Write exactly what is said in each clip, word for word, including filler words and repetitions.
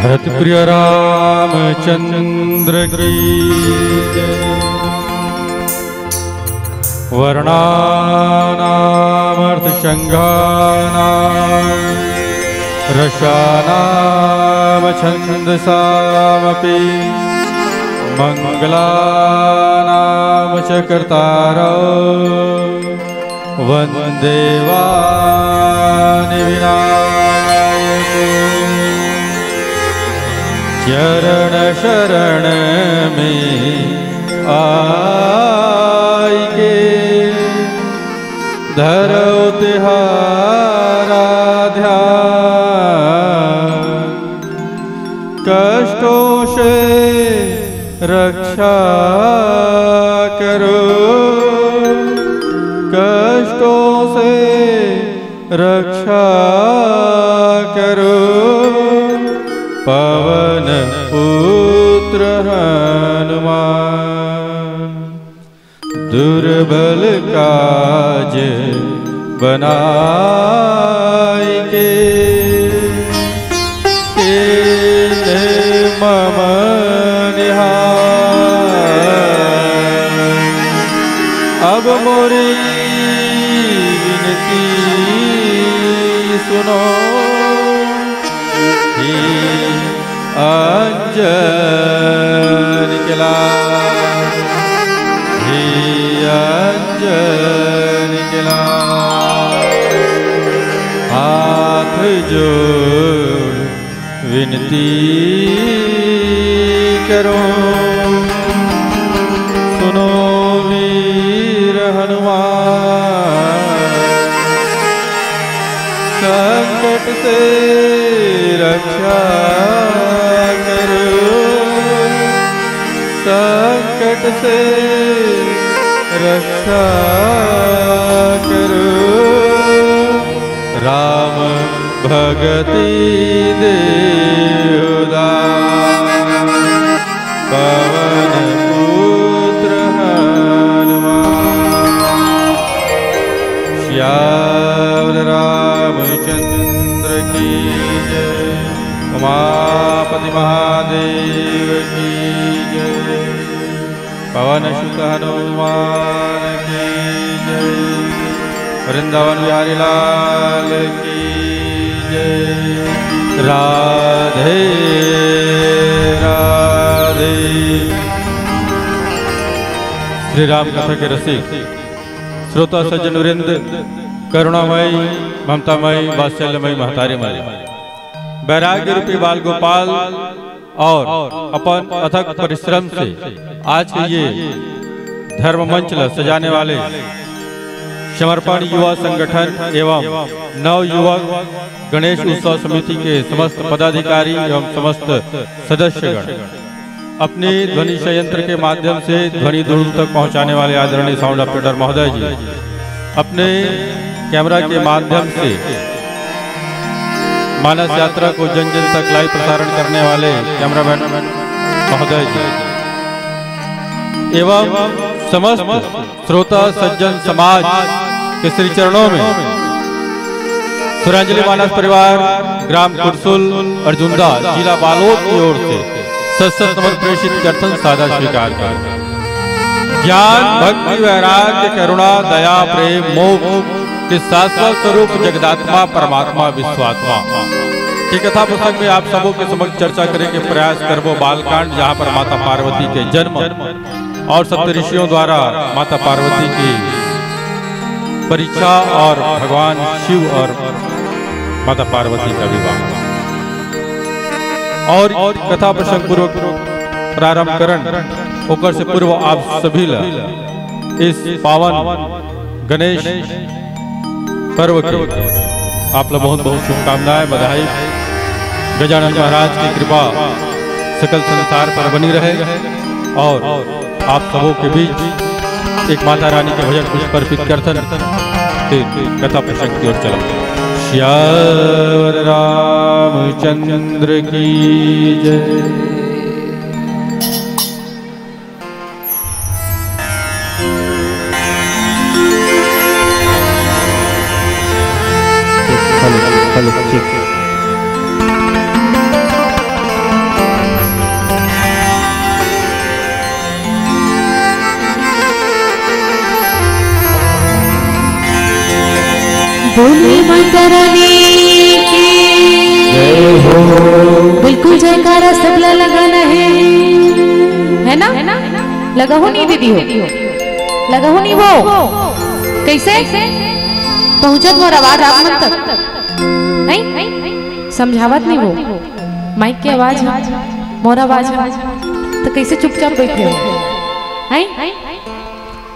भरत प्रिय रामचंद्र की जय। वर्णानामर्थसंघानां रसानामछन्दसामपि मङ्गलानां च कर्तारौ वन्देवानि विनायको। चरण शरण में आइके धरौ तिहारा ध्यान। कष्टों से रक्षा करो, कष्टों से रक्षा करो, पवन पुत्र हनुमान। दुर्बल काज बनाइके, कीन्हे मम निहार। अब मोरी विनती सुनो, हे अंजनी के लाल, हे अंजनी के लाल, हाथ जोड़ विनती करो, सुनो वीर हनुमान। संकट से रक्षा करो, संकट से रक्षा करो, राम भगति देव दान। पवन पुत्र हनुमान। सियावर रामचंद्र की जय। उमापति महादेव की जय। पवन सुत हनुमान की जय। वृंदावन बिहारी लाल की जय। राधे राधे। श्री राम कथा के रसिक श्रोता सज्जन वृंद, करुणामयी, ममतामयी, वात्सल्यमयी महतारी मन, वैराग्य रूपी बाल गोपाल और अपन अथक परिश्रम से आज के ये धर्म मंच ला सजाने वाले समर्पण युवा संगठन एवं नव युवक गणेश उत्सव समिति के समस्त पदाधिकारी एवं समस्त सदस्यगण, अपने ध्वनि संयंत्र के माध्यम से ध्वनि दूर तक पहुंचाने वाले आदरणीय साउंड ऑपरेटर महोदय जी, अपने कैमरा के माध्यम से मानस यात्रा को जन जन तक लाइव प्रसारण करने वाले कैमरामैन महोदय जी एवं समस्त श्रोता सज्जन समाज के श्री चरणों में सुरांजलि मानस परिवार, ग्राम कुरसुल, अर्जुंदा, जिला बालोद की ओर से सत सत नमन प्रेषित करथन, सादर स्वीकार कर। ज्ञान, भक्ति, वैराग्य, करुणा, दया, प्रेम, मोक्ष के शाश्वत स्वरूप जगदात्मा परमात्मा विश्वात्मा के कथा प्रसंग में आप सबों के समक्ष चर्चा करे के प्रयास करबो बालकांड, जहाँ पर माता पार्वती के जन्म और सप्त ऋषियों द्वारा माता पार्वती की परीक्षा और भगवान शिव और माता पार्वती का विवाह। और कथा प्रसंग पूर्वक प्रारंभ करन, ओकर से पूर्व आप सभी ला इस पावन गणेश पर्व के आप ला बहुत बहुत शुभकामनाएं, बधाई। गजानन महाराज की कृपा सकल संसार पर बनी रहे और आप सबों के बीच एक माता रानी के भजन पुष्प अर्पित करथन, फिर कथा प्रसंग की ओर चला। सियावर रामचंद्र की जय। Hello, hello, check. Mata Rani की। बिल्कुल जयकारा सबला लगाना है, है ना? लगाहू नहीं दीदी हो, लगाहू नहीं वो। कैसे पहुंचत मोर आवाज आप मन तक? नहीं समझावत नहीं वो। माइक के आवाज है, मोर आवाज है, तो कैसे चुपचाप बैठे हो? हैं?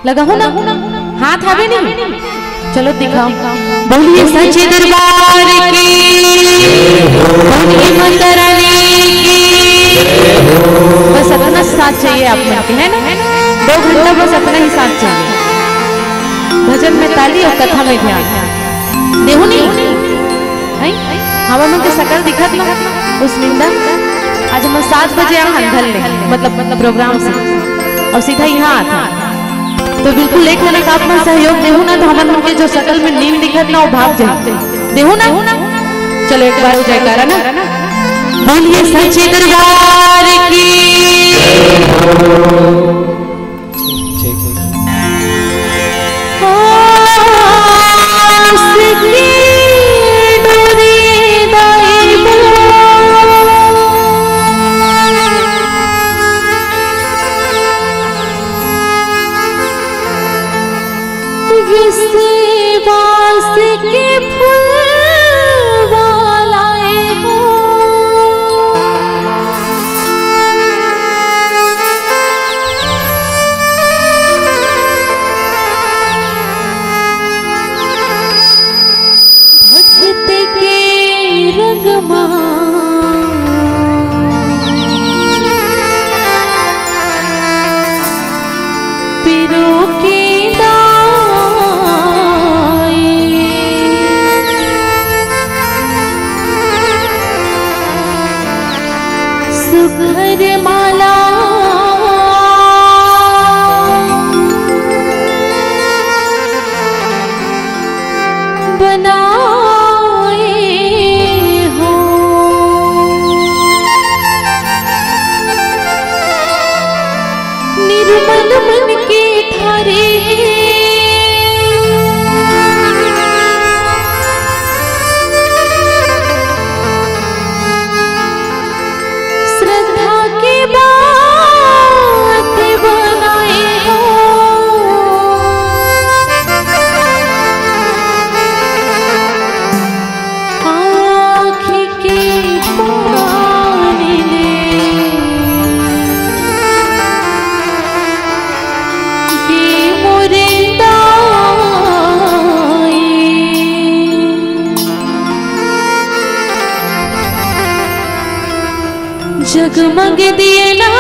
लगाहू ना, हाथ हावे नहीं। चलो दिखाओ। बोलिए सच्चे दरबार की, बोलिए माता रानी की। बस इतना साथ चाहिए आप मन के, है ना? दो घंटा बस इतना ही साथ चाहिए। भजन में ताली और कथा में ध्यान। देहू नहीं? हैं? हमर मन के सकल दिखत ना उस निंदा। आज हम सात बजे आ हंधल ले, मतलब, मतलब प्रोग्राम से, और सीधा यहाँ आता। तो बिल्कुल एक मिनट आप मन सहयोग देहू ना, तो हमर मन के जो सकल में नींद दिखत ना, वो भाग जाए। देहू ना? चलो एक बार हो जयकारा ना। बोलिए सच्चे दरबार की। ठीक, ठीक। आस की डोरी दाई बा। विश्वास के फूलवा लाए हो। भक्त के रंग मा पिरो के दाई। सुघर माला बनाए हो। निर्मल मन के ठारे श्रद्धा के बात बनाए हो। आँखी के पानी ले ये मोरे दाई। जगमग दिए ना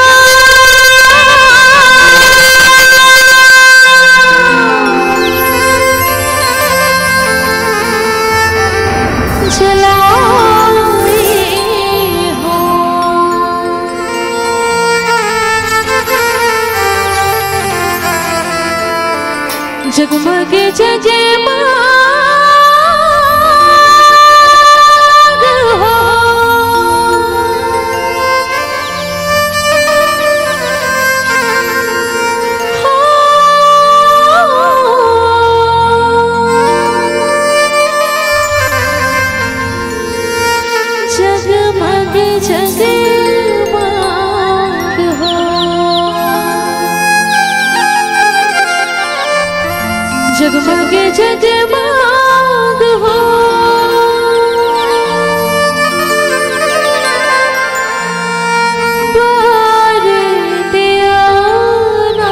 जलाए हो। जगमग जगमग हो। जगमग जगमग हो। जगमग जगमग हो। बार दिया ना।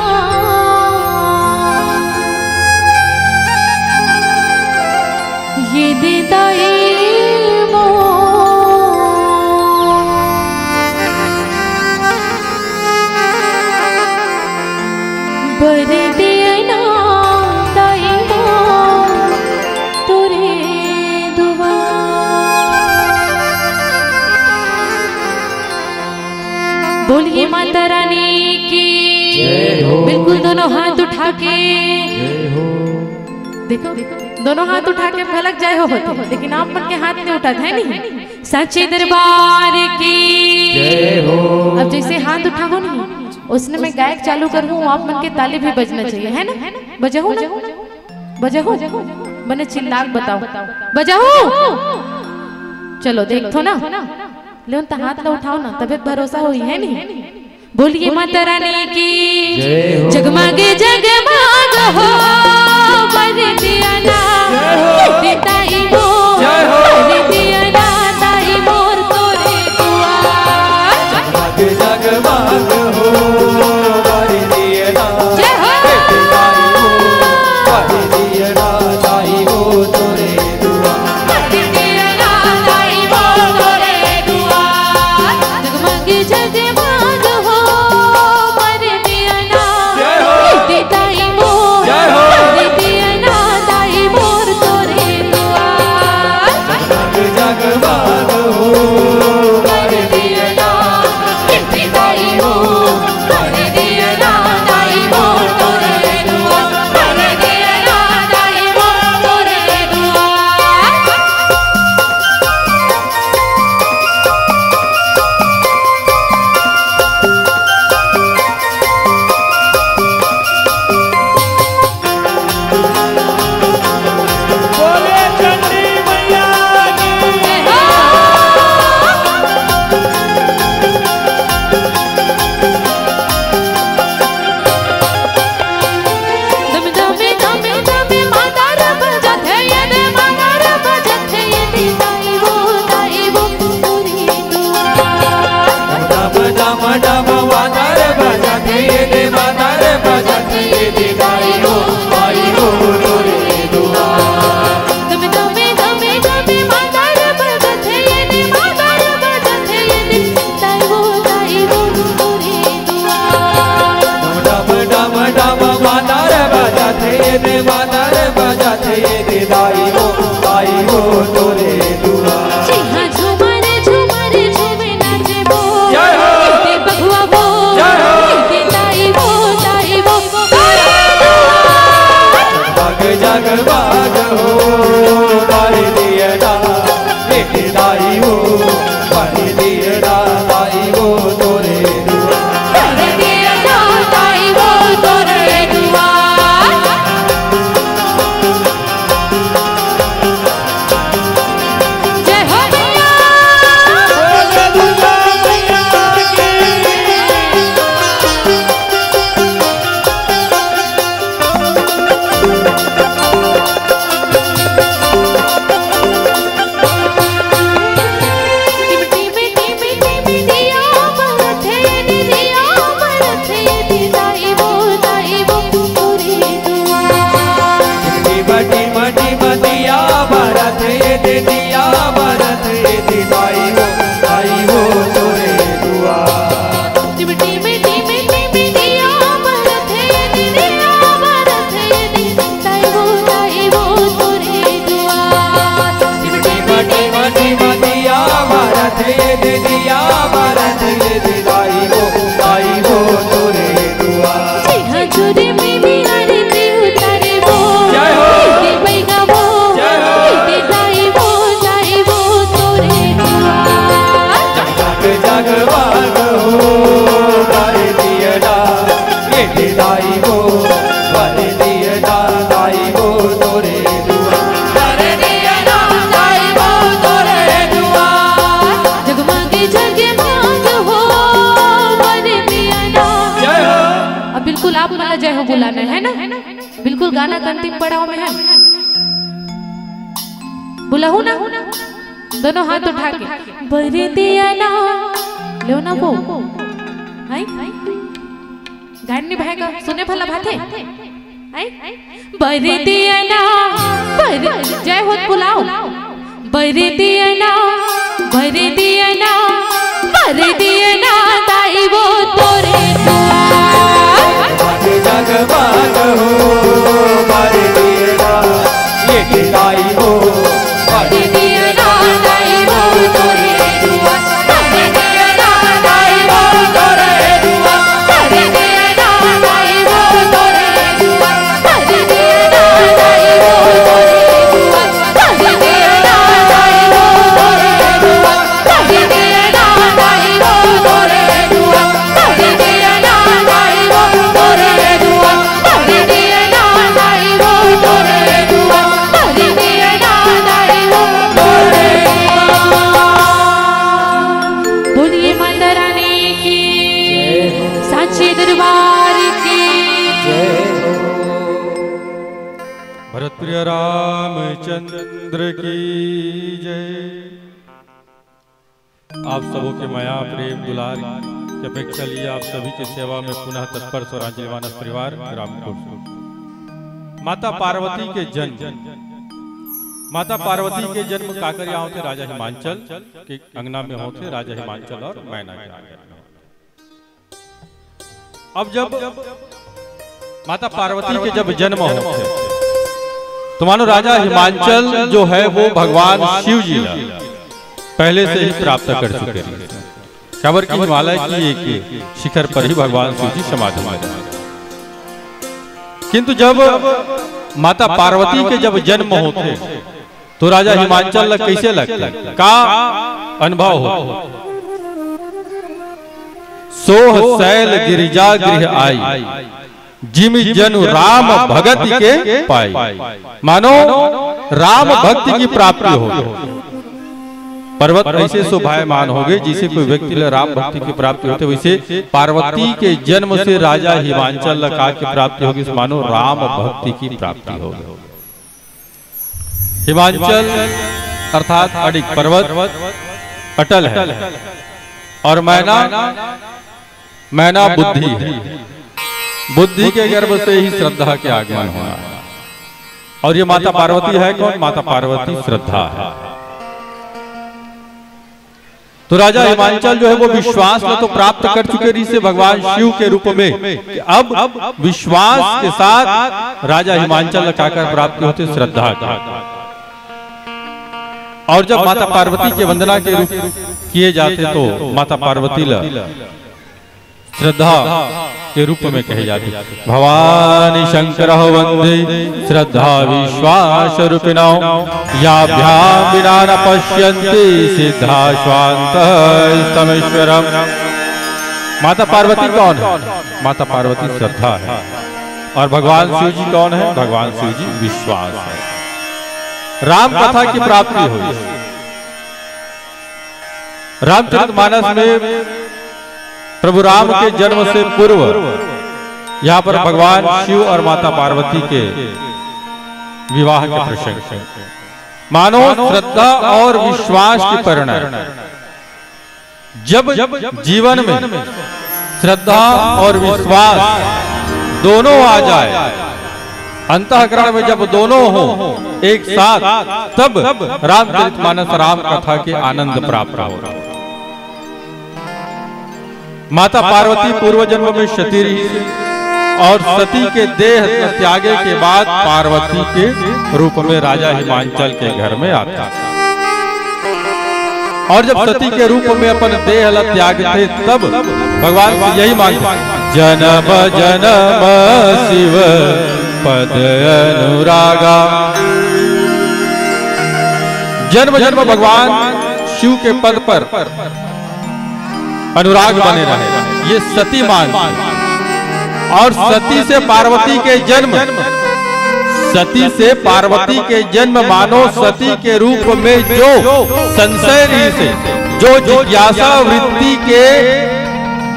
ये दे दाई मो बर दिया ना दाई मो तोरे दुआ। बोलिए माता रानी की। जय हो। बिल्कुल दोनों हाथ उठा के। जय हो। देखो, दोनों हाथ उठा के भलक जाए हो होते, लेकिन आप मन के हाथ नहीं उठत है नहीं। सच्चे दरबार की। जय हो। अब जैसे हाथ उठाओ नहीं, उसने मैं गायक चालू करूँ, आप मन के ताली भी बजना चाहिए, है ना? बजाओ ना, बजाओ। बने चिल्ला के बताओ। बजाहू। चलो, देखथो ना। लेकिन त हाथ ला उठाओ ना, तभे त भरोसा होही, है नी? बोलिए माता रानी की। जय हो। जगमग जगमग हो, बर दिया ना, जय हो। ताई मोर, जय हो। बर दिया ना, ताई मोर तोरे दुआर। जगमग जगमग हो, बर दिया ना, जय हो। ताई मोर, बर दिया ना, ताई मोर तोरे दुआर। जगमग जगमग हो, बर दिया ना। जय हो। ताई मोर, जय हो। बर दिया ना, ताई मोर तोरे दुआर। जगमग जगमग हो, बर दिया ना। ताई मोर, बर दिया ना, ताई मोर तोरे दुआर। बर दिया ना, ताई मोर तोरे दुआर। बोले चंडी मैया की। डम डम डम मादर बजाथे, ये दे मादर बजाथे, ये दे दाई हो, दाई हो तोरे दुआर। डम डम डम डम मादर बजाथे, ये दे मादर बजाथे, ये दे दाई हो, दाई हो तोरे दुआर। डम डम डम मादर बजाथे, ये दे मादर बजाथे, ये दे दाई हो, दाई हो तोरे दुआर। जी हाँ, झूमर झूमर झूमे नाचे मोर। जय हो। ये दे बघवा मोर। जय हो। ये दे दाई मोर, दाई मोर तोरे दुआर। जग जग बाग हो, बर दिया ना, ये दे दाई हो, बर दिया ना, दाई हो तोरे दुआर। बर दिया ना, दाई हो तोरे दुआर। जय हो मैया। बोलो दुर्गा मैया की। टिम टिम टिम दिया बरथे, दिया बरथे, दाई वो, दाई वो तोरे दुआर। टिम टिम टिम दिया बरथे, दिया बरथे, दाई वो, दाई वो तोरे दुआर। टिम टिम टिम टिम दिया बरथे, दिया बरथे, दाई वो, दाई वो तोरे दुआर। टिम टिम टिम टिम दिया बरथे, दिया बरथे, दाई वो, दाई वो तोरे दुआर। जी हाँ, झूरे में भी आरती उतारे वो। जय हो। ये बैगा वो। जय हो। ये दाई वो, दाई वो तोरे दुआर। जग जग बाग हो, बर दिया ना, ये दे दाई वो, बर दिया ना, दाई वो तोरे दुआर। बर दिया ना, दाई वो तोरे दुआर। जगमग जगमग हो, बर दिया ना। जय हो। अब बिल्कुल आप मन ला जय हो बुलाना है ना, बिल्कुल गाना के अंतिम पड़ाव में है। बुलाहू ना, दोनों हाथ उठा के। बर दिया ना, लेव ना वो। हाय? गायन निभाएगा, सुने भला भाथे। हाय? बर दिया ना, बर, जय होत बुलाओ। बर दिया ना, बर दिया ना, बर दिया ना, दाई वो तोरे दुआर। जग जग बाग हो, बर दिया ना, ये दे दाई वो, बर दिया ना, दाई वो तोरे दुआर। बर दिया ना, दाई वो तोरे दुआर। बर दिया ना, दाई वो तोरे दुआर। बर दिया ना, दाई वो तोरे दुआर। जय। आप सबों के मया, प्रेम, दुलार के अपेक्षा लिए आप सभी के सेवा में पुनः तत्पर स्वरांजलि मानस परिवार रामकुंड। माता पार्वती के जन्म, माता पार्वती के जन्म काकर यहाँ होथे? राजा हिमांचल के अंगना में होथे। राजा हिमांचल और मैना के अंगना में। अब जब माता पार्वती के जब जन्म होथे, तो मानो राजा हिमांचल जो है, वो भगवान शिव जी ला पहले से ही प्राप्त कर चुके रहिथे। काबर कि हिमालय की एक शिखर पर ही भगवान शिव जी समाधि में रहे। किंतु जब माता पार्वती के जब जन्म होथे, तो राजा हिमांचल ला कैसे लगथे, का अनुभव हो? सोह सैल गिरिजा गृह आई, जिमि जनु राम भगति के पाई। मानो राम भक्ति की प्राप्ति हो। पर्वत ऐसे शोभायमान हो गए, जैसे कोई व्यक्ति ला राम भक्ति की प्राप्ति होथे, वैसे पार्वती के जन्म से राजा हिमांचल ला का की प्राप्ति होगे? मानो राम भक्ति की प्राप्ति होगे। हिमांचल अर्थात अडिग पर्वत अटल है और मैना, मैना बुद्धि है। बुद्धि के गर्भ से ही श्रद्धा के आगमन होना है। और ये माता पार्वती है कौन? माता पार्वती श्रद्धा है। तो राजा हिमांचल जो है, वो विश्वास में तो प्राप्त कर चुके रहिसे भगवान शिव के रूप में, कि अब विश्वास के साथ राजा हिमांचल ला काकर प्राप्ति होथे? श्रद्धा का। और जब माता पार्वती के वंदना के रूप किए जाते, तो माता पार्वती ला श्रद्धा के रूप में कहे जाते। भवानी शंकर वंदे श्रद्धा विश्वास रूपिणौ, याभ्याम विना न पश्यन्ति सिद्धा स्वांत स्तमेश्वरम। माता पार्वती कौन है? माता पार्वती श्रद्धा है। और भगवान शिव जी कौन है? भगवान शिव जी विश्वास है। राम कथा की प्राप्ति हुई। रामचरितमानस में प्रभु राम के जन्म से पूर्व यहाँ पर भगवान शिव और माता पार्वती के विवाह के प्रसंग है। मानो श्रद्धा और विश्वास की परिणय। जब जीवन में श्रद्धा और विश्वास दोनों आ जाए, अंतःकरण में जब दोनों हो एक साथ, तब रामचरितमानस राम कथा के आनंद प्राप्त हो। माता पार्वती पूर्व जन्म में सती रहिसे और सती के देह त्यागे के बाद पार्वती के रूप में राजा हिमांचल के घर में आता। और जब सती के रूप में अपन देह ला त्यागथे, तब भगवान से यही मांगथे, "जन्म जन्म शिव पद अनुरागा।" जन्म जन्म भगवान शिव के पद पर अनुराग बने रहे, ये सती मांग। और सती से पार्वती के जन्म, सती से पार्वती के जन्म, मानो सती के रूप में जो संशय रहिसे, जो जिज्ञासा वृत्ति के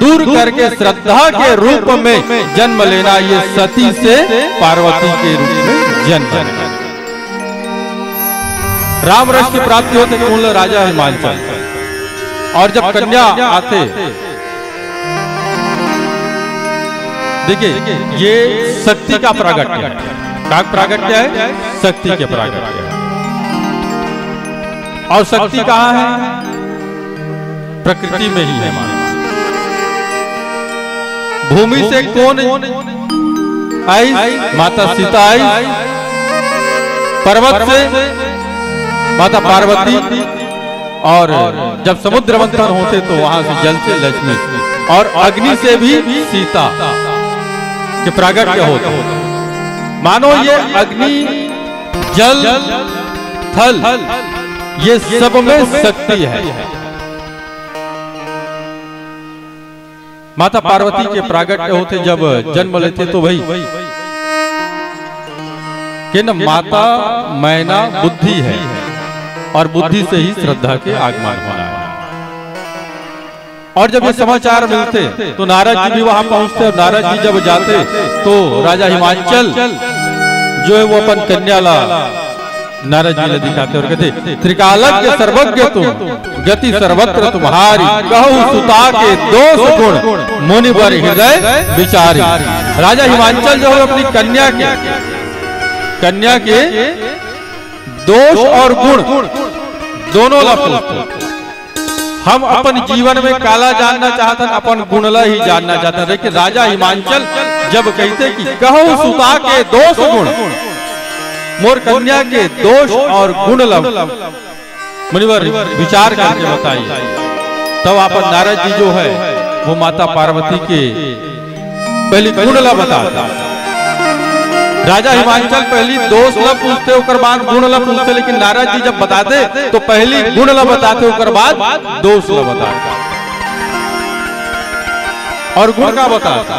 दूर करके श्रद्धा के रूप में जन्म लेना, ये सती से पार्वती के रूप में जन्म लेना। राम रस की प्राप्ति होथे कोन ल? राजा हिमांचल। और जब कन्या आथे, देखिए, ये शक्ति का प्रागट्य है। का प्रागट्य है? शक्ति के प्रागट्य है। और शक्ति कहाँ है? प्रकृति में ही है माँ। भूमि से कोन आई? माता सीता आई। पर्वत से माता पार्वती। और जब समुद्र मंथन होथे, तो वहां से जल से लक्ष्मी और अग्नि से भी सीता के प्रागट्य होथे। मानो ये अग्नि, जल, थल, ये सब में शक्ति है। माता पार्वती के प्रागट्य होथे, जब जन्म लेथे, तो वही कि न माता मैना बुद्धि है और बुद्धि से ही श्रद्धा के आगमन होना है। और जब ये समाचार मिलथे, तो नारद जी भी वहां पहुंचथे और नारद जी जब जाथे, तो राजा हिमांचल जो है, वो अपन कन्या ला नारद जी ला दिखाथे अउ कथे, "त्रिकालज्ञ सर्वज्ञ तुम, गति सर्वत्र तुम्हारी, कहु सुता के दोष गुण, मुनिवर हृदय विचारी।" राजा हिमांचल जो हे अपनी कन्या के, कन्या के दोष अउ गुण दोनों ला पूछथे। हम अपन जीवन में काला जानना चाहथन, अपन गुण ला ही जानना चाहथन। लेकिन राजा हिमांचल जब कहिथे कि कहु सुता के दोष गुण, मोर कन्या के दोष अउ गुण ला मुनिवर विचार करके बताइए, तब अपन नारद जी जो हे वो माता पार्वती के पहली गुण ला बताथे। राजा हिमांचल पहली दोष ला पूछथे, ओकर बाद गुण ला पूछथे, लेकिन नारद जी जब बताथे तो पहली गुण ला बताथे, ओकर बाद दोष ला बताथे। अउ गुण का बताथे?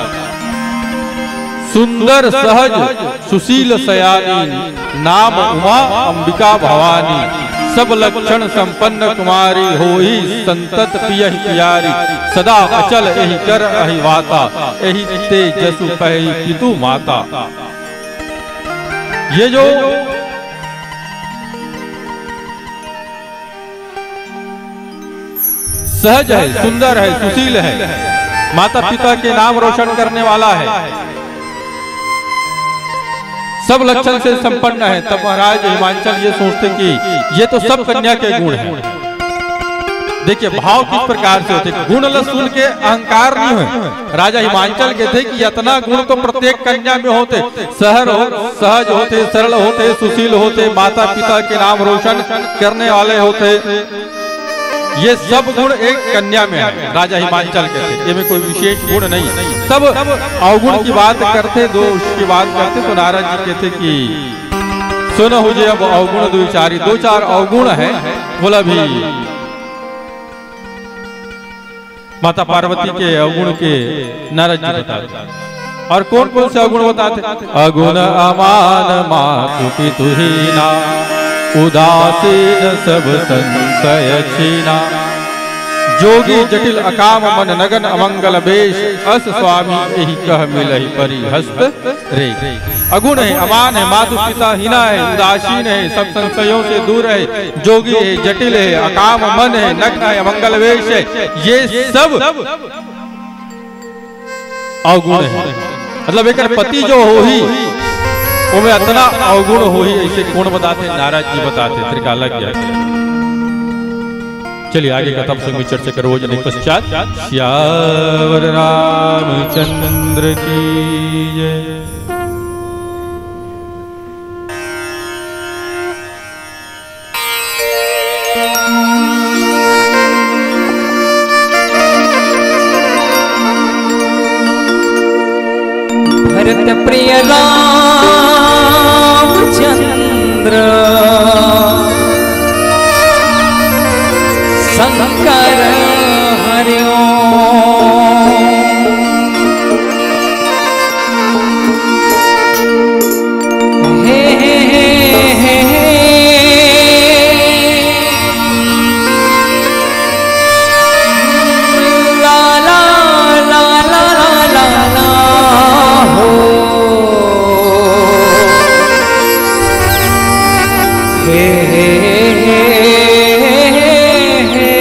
सुंदर सहज सुशील सयानी, नाम उमा अंबिका भवानी। सब लक्षण संपन्न कुमारी, होई संतत पियहि पियारी। सदा अचल एहि कर अहि वाता, एहि ते जसु पहई पितु माता। ये जो सहज हे, सुंदर हे, सुशील हे, माता पिता के नाम रोशन करने वाला हे, सब लक्षण से संपन्न हे, तब महाराज हिमांचल ये सोचथे कि ये तो सब कन्या के गुण हे। देखिए, भाव किस प्रकार से होथे, गुण ल सुन के अहंकार नहीं होय। राजा हिमांचल कहिथे कि इतना गुण तो प्रत्येक कन्या में होथे, सहर हो, सहज होथे, सरल होथे, सुशील होथे, माता पिता के नाम रोशन करने वाले होथे। ये सब गुण एक कन्या में हे, राजा हिमांचल कहिथे, ये में कोई विशेष गुण नहीं। सब अवगुण की बात करथे, दोष की बात करथे, तो नारद जी कहिथे कि सुनहु जे अब अवगुण दुइ चारि, दो चार अवगुण हे, बोला भी माता पार्वती के अवगुण के नारद जी बताथे। अउ कौन कौन से अवगुण बताथे? अगुण अमान मातु पितु हीना, उदासीन सब संशय छीना। जोगी जटिल अकाम मन नगन अमंगल बेश, अस स्वामी एहि कह मिलहि परि हस्त रे। अगुण हे, अमान हे, मातु पिता हीना हे, उदासीन हे, सब संशयों से दूर हे, जोगी हे, जटिल हे, अकाम मन हे, नग्न हे, अमंगल वेश हे, ये सब अवगुण हे। मतलब एकर पति जो होही, ओमे अतना अवगुण होही, अइसे कोन बताथे? नारद जी बताथे, त्रिकालज्ञ। चलिए आगे कथा प्रसंग में चर्चा करबो जने पश्चात। सियावर रामचंद्र की जय। भरत प्रिय रामचंद्र शंकर हरिओ। हे, हे, हे, हे, हे। ला, ला, ला, हो। हे, हे, हे, हे, हे।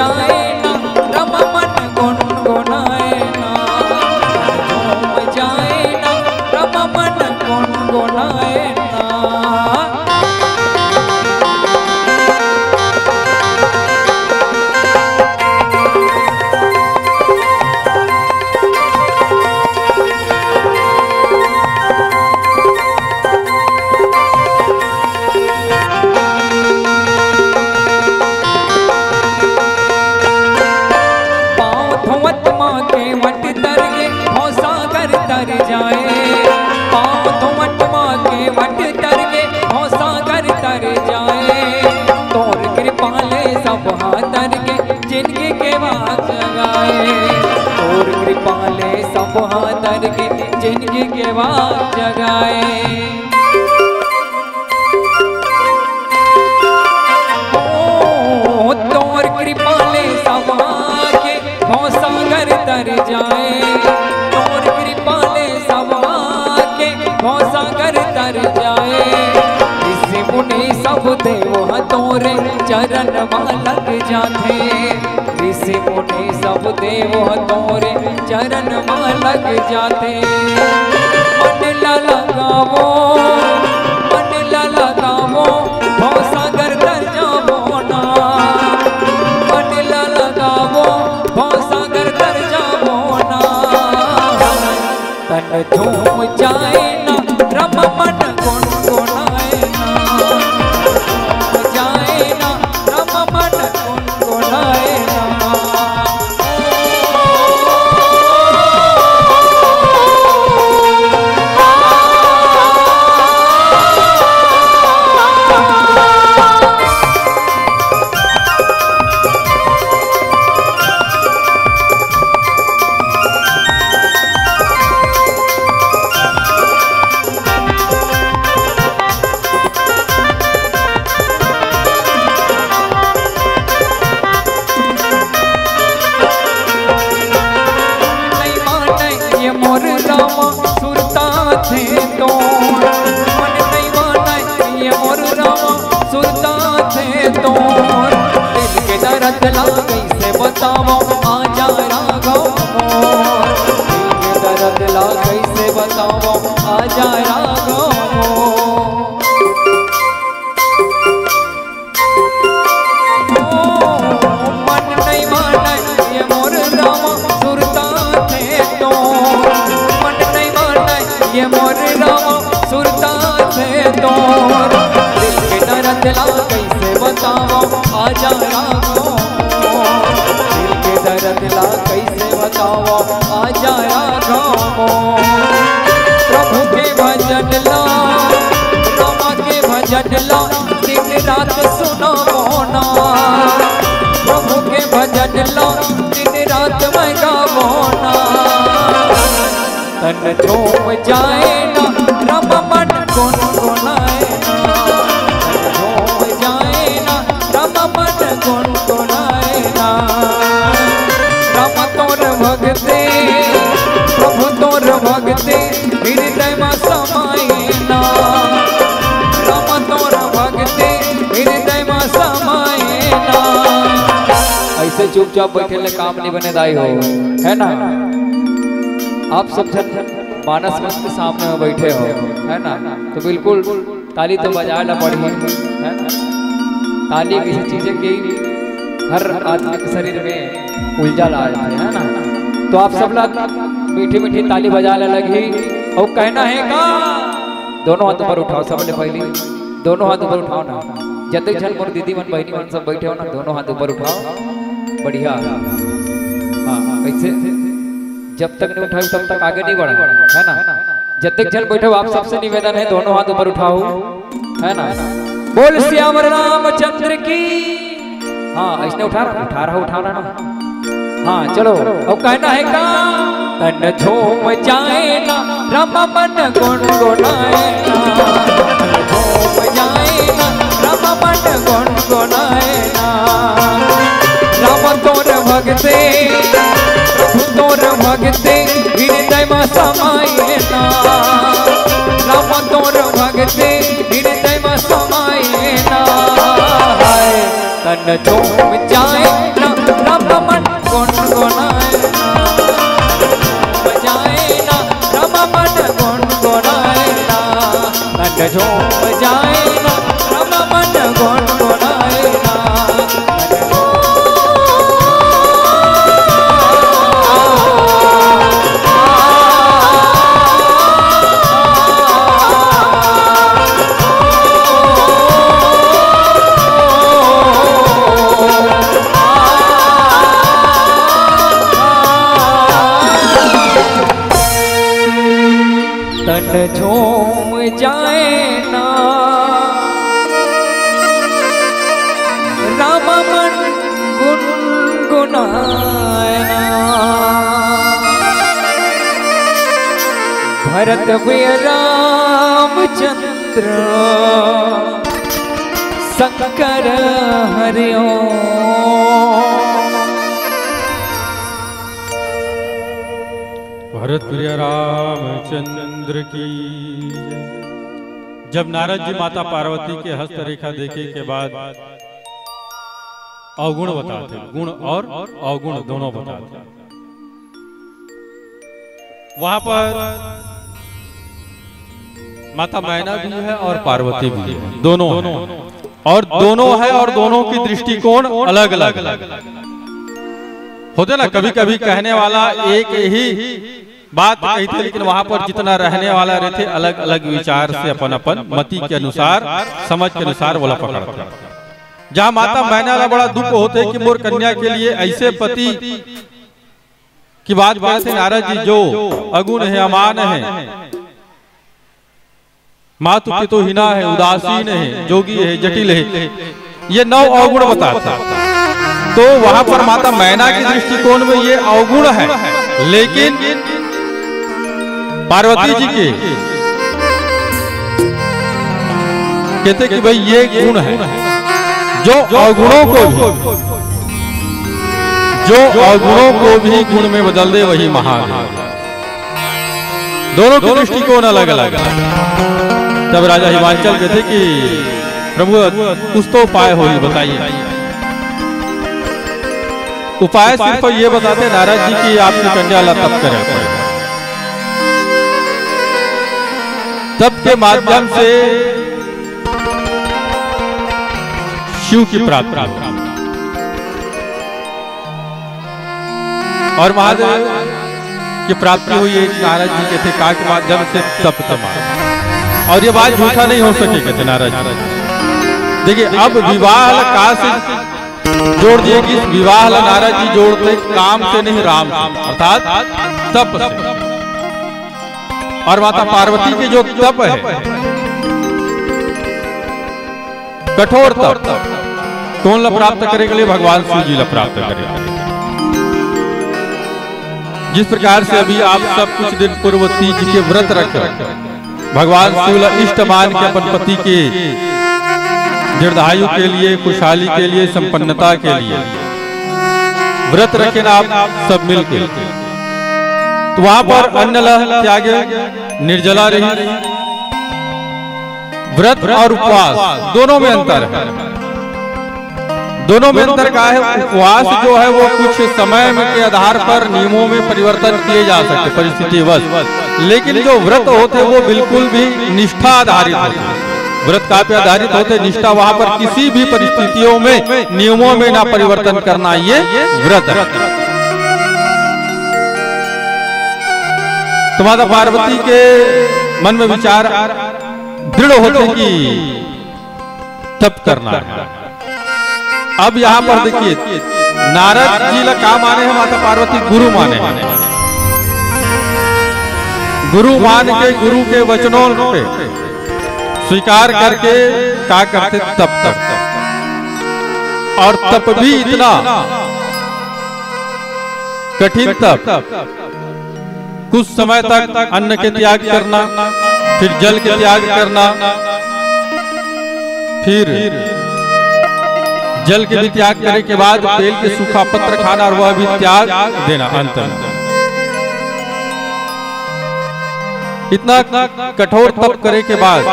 जाए ना, रम मन गुनगुनाए ना। झूम जाए ना, रम मन गुनगुनाए ना। पाँव धोवत माँ के वट तर गे, भवसागर तर जाए। पाँव धोवत माँ के वट तर गे, भवसागर तर जाए। तोर कृपा ले सब हा तर गे, जिनगी के बाग जगाए। तोर कृपा ले सब हा तर गे, जिनगी के बाग जगाए। ओ, तोर कृपा ले सब हा के भवसागर तर जाए। तोर कृपा ले सब हा के भवसागर तर जाए। ऋषि मुनि सब देव ह तोरे चरण मा लग जाथे। ऋषि मुनि सब देव ह तोरे चरण मा लग जाथे। मन ला लगावो, मन ला लगावो, भवसागर तर जावो ना। मन ला लगावो, भवसागर तर जावो ना। तन झूम जाए ना, रम मन गुनगुनाए ना। झूम जाए ना, रम मन गुनगुनाए ना। नइ मानय ये मोर रामा सुरता थे तोर। मन नइ मानय ये मोर रामा सुरता थे तोर। दिल के दरद ला कइसे बतावंव आजा राघव मोर। दिल के दरद ला कइसे बतावंव आजा राघव मोर। ओ, मन नइ मानय ये मोर रामा सुरता थे तोर। मन नइ मानय ये मोर रामा सुरता थे तोर। दिल के दरद ला कइसे बतावंव आजा राघव मोर। दिल के दरद ला कइसे बतावंव आजा राघव मोर। प्रभु के भजन ला, रामा के भजन ला दिन रात सुनावो ना। प्रभु के भजन ला दिन रात मैं गावो ना। तन झूम जाए ना, रम मन गुनगुनाए ना। तन झूम जाए ना, रम मन गुनगुनाए ना। रम तोर भगते, प्रभु तोर भगते, हृदय मा समाए ना। रम तोर भगते, हृदय मा समाए ना। अइसे चुपचाप बइठे ले काम नइ बने दाई हो, है ना? आप सब झन मानस मंच के सामने में बइठे हो, है ना? तो बिल्कुल ताली तो बजाए ला पड़ही, है ना? ताली एक अइसे चीज हे कि हर आदमी के शरीर में ऊर्जा ला देथे, है ना? तो आप सब ला मीठी मीठी ताली बजाए ला लगही। अउ कहना हे का? दोनों हाथ ऊपर उठाओ, सबले पहली दोनों हाथ ऊपर उठाओ ना। जतेक झन मोर दीदी मन, बहिनी मन सब बइठे हो ना, दोनों हाथ ऊपर उठाओ। बढ़िया। हाँ, हाँ, अइसे जब तक नइ उठाहू तब तक आगे नइ बढ़हू, है ना? जतेक झन बइठे हो, आप सबसे निवेदन हे, दोनों हाथ ऊपर उठाओ, है ना? बोल सियावर रामचंद्र की। हाँ, अइसने उठा रहा, उठा रहा, उठा रहा ना। हाँ, चलो, अब कहना हे का? तन झूम जाए ना, रम मन गुनगुनाए ना। तन झूम जाए ना, रम मन गुनगुनाए ना। राम तोर भगते, प्रभु तोर भगते, हृदय मा समाए ना। राम तोर भगते, हृदय मा समाए ना। हाय, तन झूम जाए ना, झूम जाए ना, राम मन गुनगुनाए ना। भरत भी रामचंद्र शंकर हरिओ। भरत प्रिय रामचंद्र की जय। जब नारद जी माता पार्वती के हस्तरेखा देखे के बाद अवगुण बताथे, गुण और अवगुण दोनों बताथे। वहां पर माता मैना भी है और पार्वती भी है, दोनों हैं। और दोनों है और दोनों की दृष्टिकोण अलग अलग होथे ना। कभी कभी कहने वाला एक ही बात कहिथे, लेकिन वहां पर जितना रहने वाला रहथे, अलग अलग विचार से अपन अपन मति के अनुसार, समझ के अनुसार ओला पकड़थे। जहां माता मैना ला बड़ा दुख होथे कि मोर कन्या के लिए ऐसे पति की बात कहथे नारद जी, जो अगुण है, अमान है, मातु पितु हिना है, उदासीन है, जोगी है, जटिल है, ये नौ अवगुण बताथे। तो वहां पर माता मैना के दृष्टिकोण में ये अवगुण है, लेकिन पार्वती जी के कहथे कि भाई, ये गुण है, जो अवगुणों को भी, जो अवगुणों को भी गुण में बदल दे, वही महान है। दोनों के दृष्टिकोण अलग अलग। तब राजा हिमांचल कहथे कि प्रभु, कुछ तो उपाय होही, बताइए। उपाय सिर्फ ये बताथे नारद जी कि आपकी कन्या ला तप करे पड़े। तप के माध्यम से शिव की प्राप्ति हो। और महादेव की प्राप्ति हुई है नारद जी कहथे, का के माध्यम से? तप के माध्यम। और ये बात झूठा नहीं हो सके, कहथे नारद जी। देखिए, अब विवाह ला का से जोड़ दिए कि विवाह ला नारद जी जोड़थे काम से नहीं, राम से, अर्थात तप से। और माता पार्वती के जो तप है, कठोर तप, कौन ला प्राप्त करे के लिए? भगवान शिव जी ला प्राप्त करे। जिस प्रकार से अभी आप सब कुछ दिन पूर्व तीज के व्रत रख भगवान शिव ला इष्ट मान के अपन पति के दीर्घायु के लिए, खुशहाली के लिए, संपन्नता के लिए व्रत रखे ना आप सब मिलके, तो वहां पर अन्न ला त्यागे, निर्जला रही। व्रत और उपवास दोनों में अंतर है। दोनों में अंतर का है? उपवास जो है वो कुछ समय में के आधार पर नियमों में परिवर्तन किए जा सकते परिस्थितिवश, लेकिन जो व्रत होते वो बिल्कुल भी निष्ठा आधारित होते, व्रत का पे आधारित होते। निष्ठा वहां पर किसी भी परिस्थितियों में नियमों में ना परिवर्तन करना, ये व्रत है। तो माता पार्वती के मन में विचार दृढ़ होते कि तप करना है। अब यहाँ पर देखिए, नारद जी ला का माने हैं माता पार्वती? गुरु माने हैं। गुरु मान के, गुरु के वचनों पे स्वीकार करके का करते? तप करते। और तप भी इतना कठिन तप, कुछ समय तक अन्न के त्याग करना, फिर जल के त्याग करना, फिर जल के भी त्याग करे के बाद बेल के सूखा पत्र खाना और वह भी त्याग देना अंत में। इतना कठोर तप करे के बाद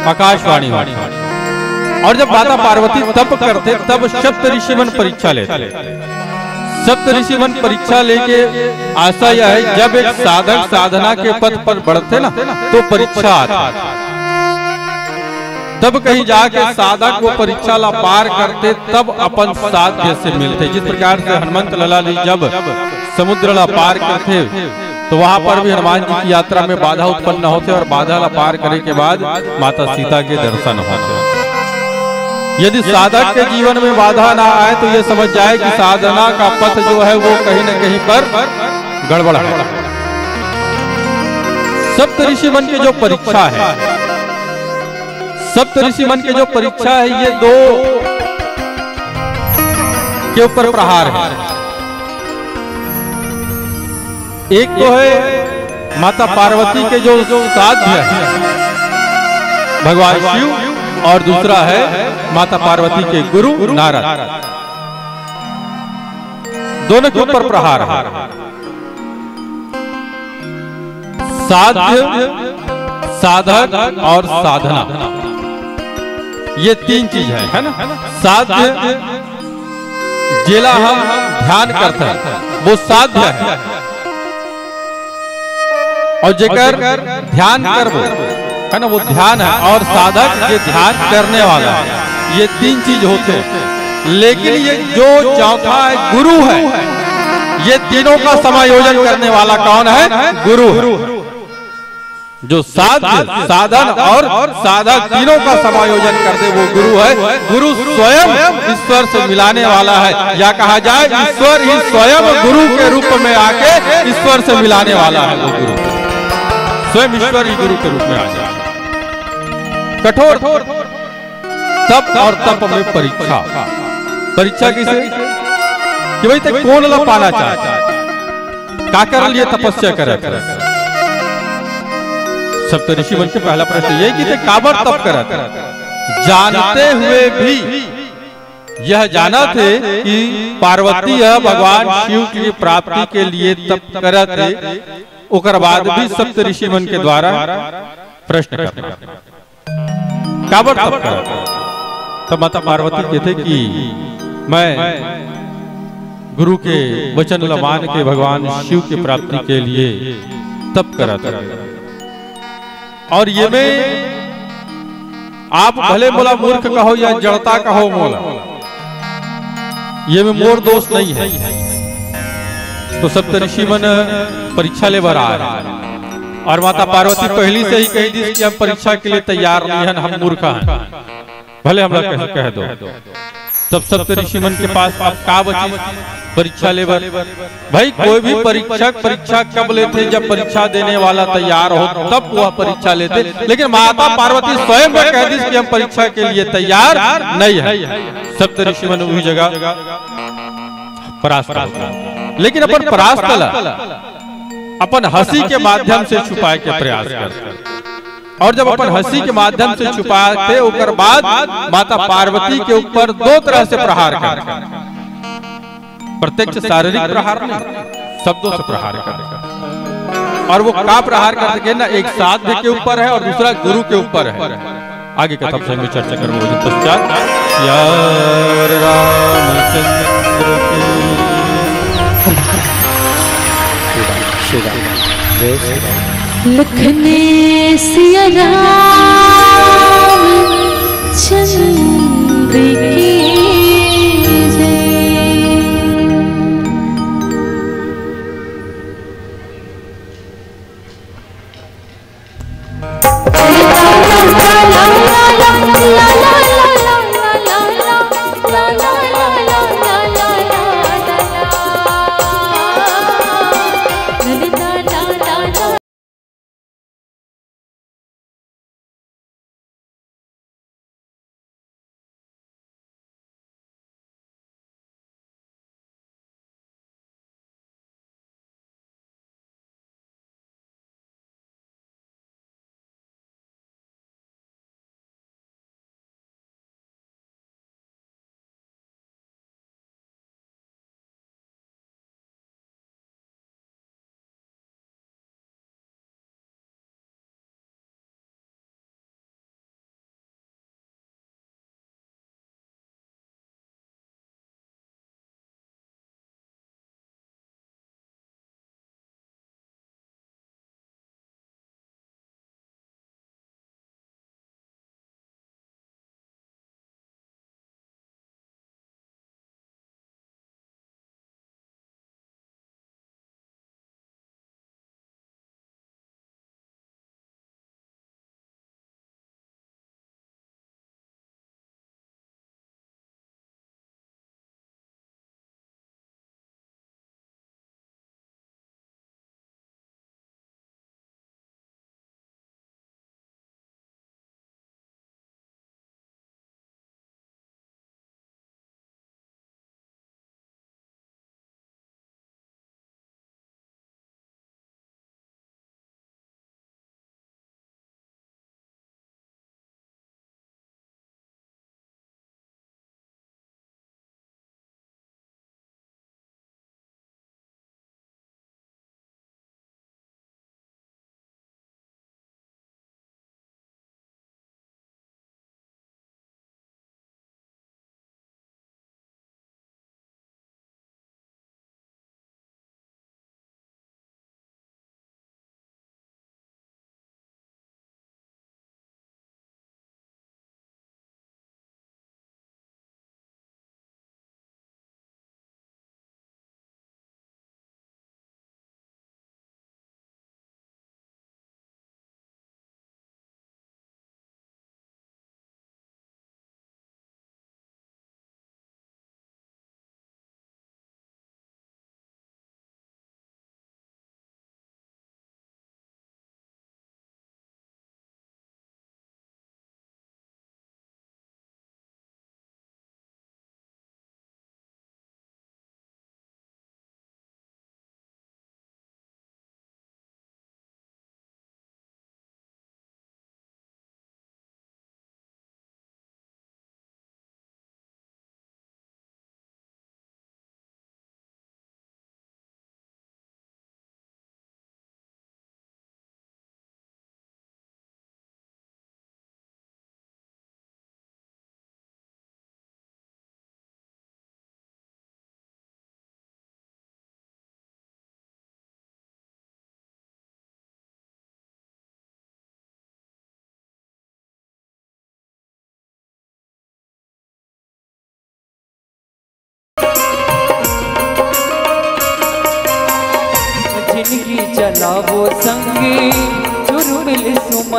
आकाशवाणी होती है। और जब माता पार्वती तप करते, तब सप्त ऋषि मन परीक्षा लेते। सप्त ऋषि मन परीक्षा लेके आशा यह है, जब एक साधक साधना के पथ पर बढ़ते ना, तो परीक्षा आती है। तब कहीं जाके साधक वो परीक्षा ला पार करते, तब अपन साध्य से मिलते। जिस प्रकार से हनुमंत लाला जी जब समुद्र ला पार करते, तो वहां पर भी हनुमान जी की यात्रा में बाधा उत्पन्न होते और बाधा ला पार करे के बाद माता सीता के दर्शन होते। यदि साधक के जीवन में बाधा ना आए, तो ये समझ जाए कि साधना का पथ जो है, वो कहीं न कहीं पर गड़बड़ है। सप्त ऋषि मन के जो परीक्षा है, सप्त ऋषि मन के जो परीक्षा है, ये दो के ऊपर प्रहार है। एक तो है माता पार्वती के जो साध्य है भगवान शिव, और दूसरा है माता पार्वती के गुरु नारद। दोनों के ऊपर प्रहार है। साध्य, साधक और साधना, ये तीन चीज है, है ना? साध्य, जेला हम ध्यान करते हैं, वो साध्य है। और जेकर ध्यान करबो, है ना, वो ध्यान है। और साधक, ये ध्यान करने वाला है। ये तीन चीज होते हैं, लेकिन ये जो चौथा है, गुरु है। ये तीनों का समायोजन करने वाला कौन है? गुरु है। जो साध्य, साधन और साधक, तीनों का समायोजन कर दे, वो गुरु है। गुरु स्वयं ईश्वर से मिलाने वाला है, या कहा जाए, ईश्वर ही स्वयं गुरु के रूप में आके ईश्वर से मिलाने वाला है। वो गुरु स्वयं ईश्वर ही गुरु के रूप में आ जाए। कठोर तप और तप में परीक्षा। परीक्षा किसे? कि भाई, ते कौन ला पाना चाहता, काकर लिए तपस्या करत है? सप्त ऋषि मन के पहला प्रश्न ये कि ते काबर तप करत है? जानते हुए भी यह जाना थे कि पार्वती यह भगवान शिव की प्राप्ति के लिए तप करत है, ओकर बाद भी सप्त ऋषि मन के द्वारा प्रश्न करना। काबर तप करत? तब माता पार्वती कहते कि मैं गुरु के वचन ल मान के भगवान शिव के प्राप्ति के लिए तप करत हूँ। और ये में आप भले मोला मूर्ख कहो या जड़ता कहो मोला, ये में मोर दोष नहीं है। तो सप्त ऋषि मन परीक्षा ले बर आए। और माता पार्वती पहली से ही कही दी कि हम परीक्षा के लिए तैयार नहीं हन, हम मूर्ख हैं, भले हमला कह, कह दो। तब सप्त ऋषि मन के पास अब का बची परीक्षा ले बर? भाई, कोई भी परीक्षक परीक्षा कब लेथे? जब परीक्षा देने वाला तैयार हो, तब वह परीक्षा लेथे। लेकिन माता पार्वती स्वयं कह दी कि हम परीक्षा के लिए तैयार नहीं है। सप्त ऋषि मन वही जगह परास्त हो। लेकिन अपन परास्त ला अपन हंसी के माध्यम से छुपाए के प्रयास करथे। और जब अपन हंसी के माध्यम से छुपाथे, ओकर बाद माता पार्वती के ऊपर दो तरह से प्रहार करथे। प्रत्यक्ष शारीरिक प्रहार नहीं, शब्दों से प्रहार करथे। और वो का प्रहार करथे ना, एक साध्य के ऊपर है और दूसरा गुरु के ऊपर है। आगे कथा प्रसंग में चर्चा करूंगा। पश्चात यार रामचंद्र की श्री राम, श्री राम, जय श्री राम। लखन सिया राम चंद्र की जय।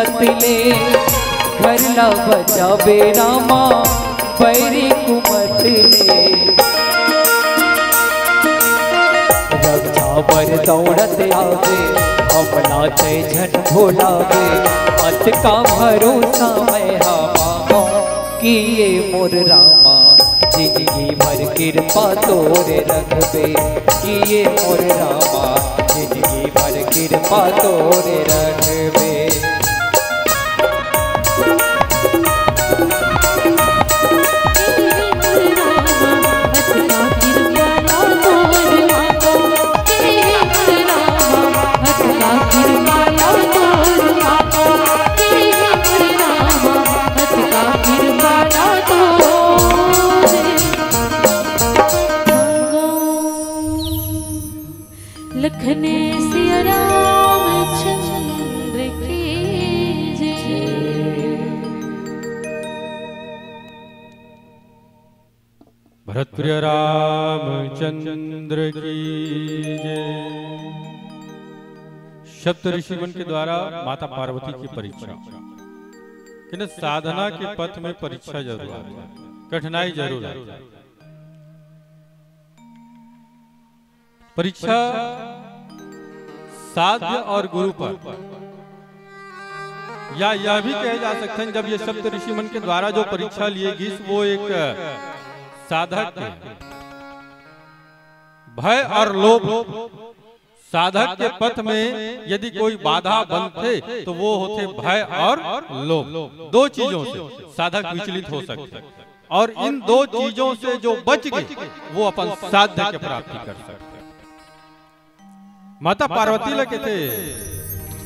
मत ले, घर ला बचाबे रामा, बैरी कुमत ले। रक्षा बर दौड़त आबे, हमला तै झन भुलाबे, अतका भरोसा मैं हा मांगों कि ये मोर रामा, जिंदगी भर कृपा तोर रखबे, कि ये मोर रामा, जिंदगी भर कृपा तोर रखबे। लखन सिया रामचंद्र की जय। भरत प्रिय रामचंद्र की जय। सप्त ऋषि मन के द्वारा माता पार्वती की परीक्षा, कि न साधना के पथ में परीक्षा जरूर आथे, कठिनाई जरूर आथे। परीक्षा साध्य और गुरु पर, या यह भी कहे जा सकते हैं, जब ये सप्त ऋषि मन के द्वारा जो परीक्षा लिए गई, वो एक साधक के भय और लोभ, साधक के पथ में यदि कोई बाधा बनते तो वो होते भय और लोभ। दो चीजों से साधक विचलित हो सकते हैं। और इन दो चीजों से जो बच गए, वो अपन साध्य के प्राप्ति कर सकते हैं। माता पार्वती ला कथे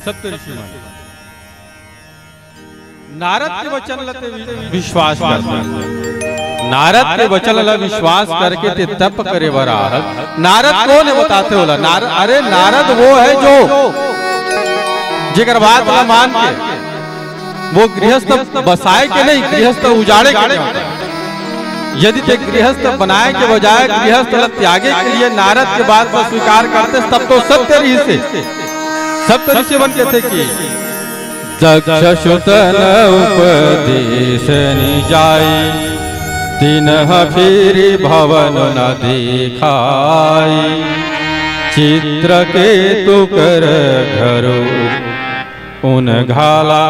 सप्त ऋषि मन नारद के वचन ला ते वि-, विश्वास करते। नारद के वचन ला विश्वास करके ते तप करे बर आए। नारद कोन हे बताते ओला? नार-, अरे नारद वो है जो जेकर बात ला मान के वो गृहस्थ बसाए के नहीं, गृहस्थ उजाड़े के काम। यदि ते गृहस्थ बनाए के बजाय गृहस्थ ला त्यागे के लिए नारद के बात ला स्वीकार करते, तब तो सत्य ऋषि से, सप्त ऋषि मन कथे कि दक्ष सुतन उपदेश नि जाई, तिनह फिरि भवन न देखाई। चित्रकेतु कर घर उन घाला,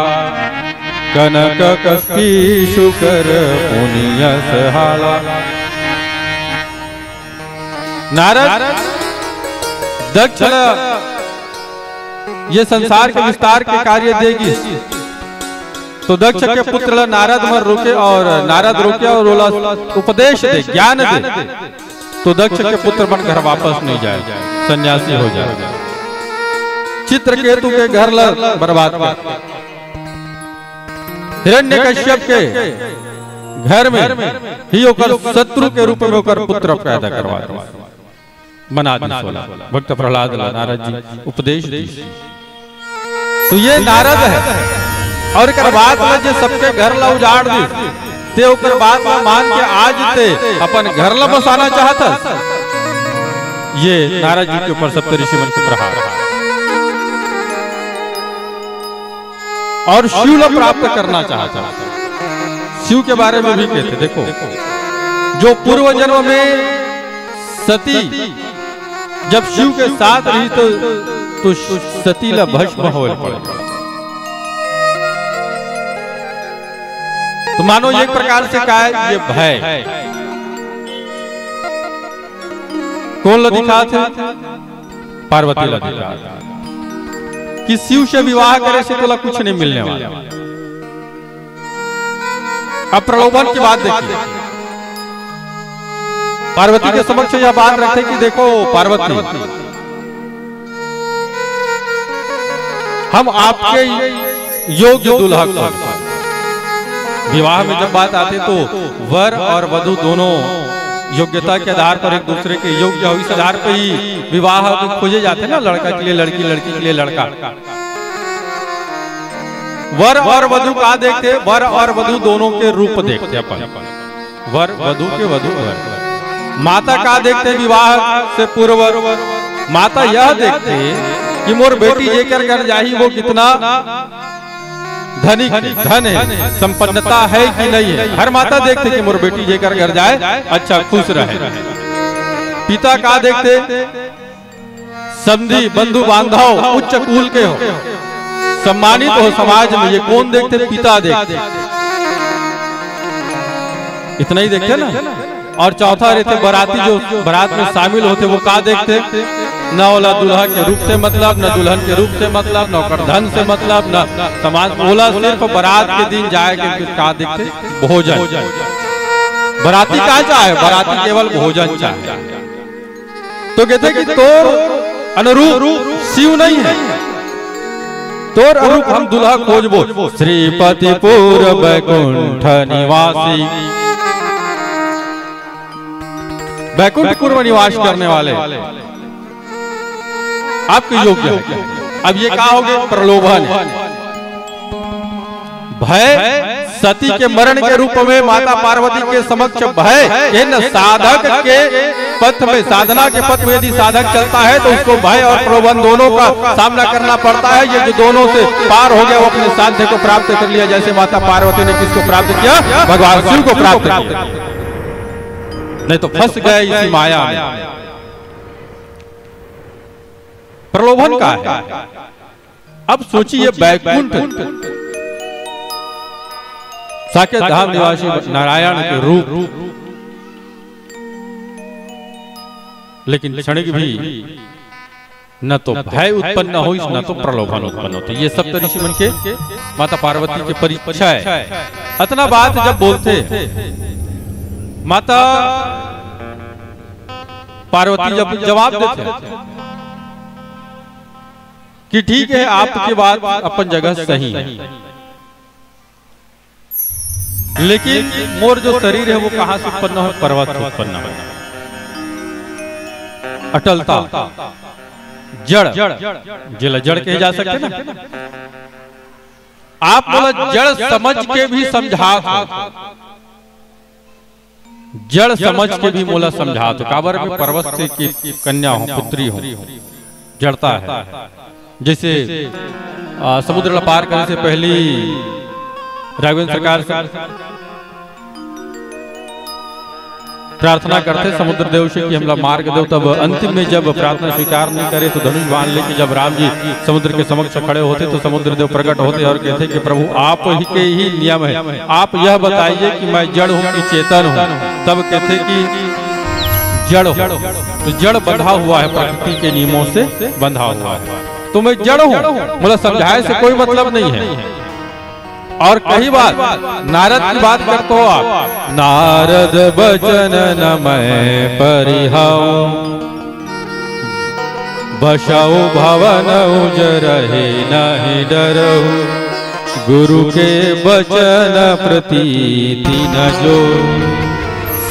कनक कस कीसु कर पुनि यस हाला। नारद दक्ष ला ये संसार के विस्तार के कार्य दे गिस, तो दक्ष के पुत्र ला नारद मन रोके और नारद रोके और ओला उपदेश दे, ज्ञान दे। तो दक्ष के पुत्र मन घर वापस नहीं जाए, सन्यासी हो जाए। चित्रकेतु के घर ला बर्बाद कर, हिरण्यकश्यप के घर में ही ओकर शत्रु के रूप में ओकर पुत्र पैदा करवा दे, मना दे सोला। भक्त प्रहलाद ला नारद जी उपदेश दी। तो ये नारद है। और एकर बाद में जे सबके घर ला उजाड़ दी, ते ओकर बात ला मान के आज ते अपन घर ला बसाना चाहत हस। ये नारद जी के ऊपर सप्त ऋषि मन के प्रहार। और शिव ला प्राप्त करना चाहत हस। शिव के बारे में भी कहते, देखो, जो पूर्व जन्म में सती जब शिव के साथ रही तो, तो सती ला भस्म होए पड़े। तो मानो एक प्रकार से का है, ये भय कोन ला दिखाथे? पार्वती ला दिखाथे कि शिव से विवाह करे से तोला कुछ नहीं मिलने वाला। अब प्रलोभन की बात देखिए, पार्वती के समक्ष यह बात रखते कि देखो पार्वती, हम आपके योग्य दुल्हा को, विवाह में जब बात आती तो वर और वधू दोनों योग्यता के आधार पर एक दूसरे के योग्य हो, इस आधार पर ही विवाह को खोजे जाते हैं ना, लड़का के लिए लड़की, लड़की के लिए लड़का। वर और वधू का देखते, वर और वधू दोनों के रूप देखते अपन, वर वधू के वधू वर। माता का देखते विवाह से पूर्व, माता यह देखते कि मोर बेटी जेकर घर जाही वो कितना धनिक, धन है, संपन्नता है कि नहीं है। हर माता देखथे कि मोर बेटी जेकर घर जाए, अच्छा खुश रहे। पिता का देखथे? समधी, बंधु बांधव, उच्च कुल के हो, सम्मानित हो समाज में, ये कोन देखथे? पिता देखथे। इतना ही देखथे ना। और चौथा रहिथे बराती, जो बरात में शामिल होथे, वो का देखथे? न ओला दूल्हा के रूप से मतलब, न दुल्हन के रूप से मतलब, न ओकर धन से मतलब, न समाज। ओला सिर्फ बरात के दिन जाए के का देखथे? भोजन। बराती का चाहे? बराती केवल भोजन चाहे। तो कहथे कि तोर अनुरूप शिव नहीं है, तोर अनुरूप हम दूल्हा खोजबो, श्रीपतिपुर बैकुंठ निवासी। बैकुंठपुर में निवास करने वाले आपके योग्य है। अब ये का हो गए? प्रलोभन है। भय, सती के मरण के रूप में माता पार्वती के समक्ष भय, इन साधक के पथ में, साधना के पथ में यदि साधक चलता है तो उसको भय और प्रलोभन दोनों का सामना करना पड़ता है। ये जो दोनों से पार हो गया, वो अपने साध्य को प्राप्त कर लिया। जैसे माता पार्वती ने किसको प्राप्त किया? भगवान शिव को प्राप्त किया। नहीं तो फंस गए इसी माया में। प्रलोभन का है। अब सोचिए, बैकुंठ साकेत धाम निवासी नारायण के रूप, लेकिन क्षणिक भी न तो भय उत्पन्न होइस, न तो प्रलोभन उत्पन्न होथे। ये सब तो ऋषि मन के, माता पार्वती के परीक्षा है। अतना बात जब बोलथे, माता पार्वती जब जवाब देथे कि ठीक है, आपके बात अपन जगह सही है, लेकिन मोर जो शरीर है वो कहां से उत्पन्न हो? पर्वत से उत्पन्न हो। अटलता, जड़, जेला जड़ कहे जा सकथे ना। आप मोला जड़ समझ के भी समझात हो, जड़ समझ के भी मोला समझात हो, काबर मैं पर्वत से की कन्या हूं, पुत्री हूं। जड़ता है। जैसे, आ, समुद्र ला पार करे से पहली राघवेंद्र सरकार से प्रार्थना करथे समुद्र देव से कि हमला मार्ग देव, तब अंतिम में जब प्रार्थना स्वीकार नहीं करे तो धनुष बाण लेके जब राम जी समुद्र के समक्ष खड़े होथे तो समुद्र देव प्रकट होथे और कहथे कि प्रभु, आप ही के ही नियम है, आप यह बताइए कि मैं जड़ हूं कि चेतन हूं। तब कहथे कि जड़ हो, तो जड़ बंधा हुआ है, प्रकृति के नियमों से बंधा हुआ है। तो मैं जड़ हूं, मोला समझाए से कोई मतलब नहीं है। और कही बात, नारद की बात करते हो आप, नारद बचन न मैं परिहाऊं, बसहु भवन उजरहि नहीं डरहु, गुरु के बचन प्रतीति न जो,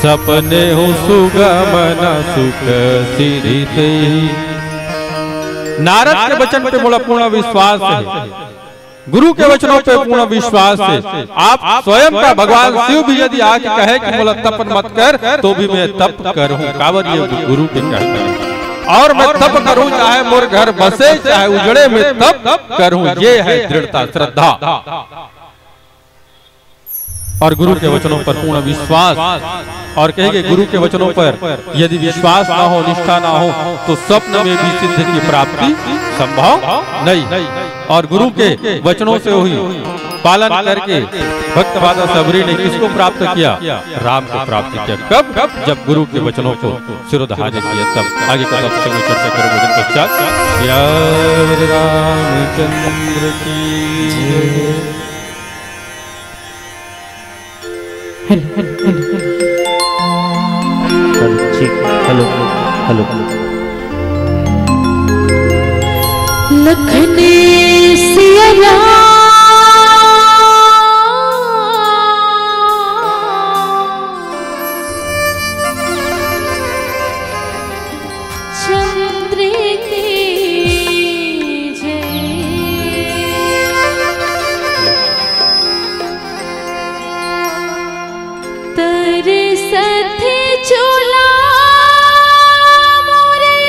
सपनेहु सुगम न सुख सिधि तेहि। नारद के वचन पे मोला पूर्ण विश्वास है, गुरु के वचनों पे पूर्ण विश्वास है। आप स्वयं का भगवान शिव भी यदि आके कहे कि मोला तप मत कर, तो भी मैं तप करूं, काबर ये गुरु के कहना है। और मैं तप करूं, चाहे मोर घर बसे, चाहे उजड़े, मैं तप करूं, ये है दृढ़ता, श्रद्धा। और गुरु के वचनों पर पूर्ण विश्वास। और कहेंगे, गुरु के वचनों पर यदि विश्वास ना हो, निष्ठा ना हो, तो स्वप्न में भी सिद्ध की प्राप्ति संभव नहीं। और गुरु के वचनों से हुई पालन करके भक्त माता शबरी ने किसको प्राप्त किया? राम को प्राप्त किया। कब? जब गुरु के वचनों को शिरोधार्य किया, तब। आगे कथा प्रसंग में चर्चा करें भोजन पश्चात। सियावर रामचंद्र की जय। Hello, hello, hello, hello. Hello, ठीक, हेलो, हेलो। लखन सिया राम चंद्र की जय। तरसत चोला मोरे।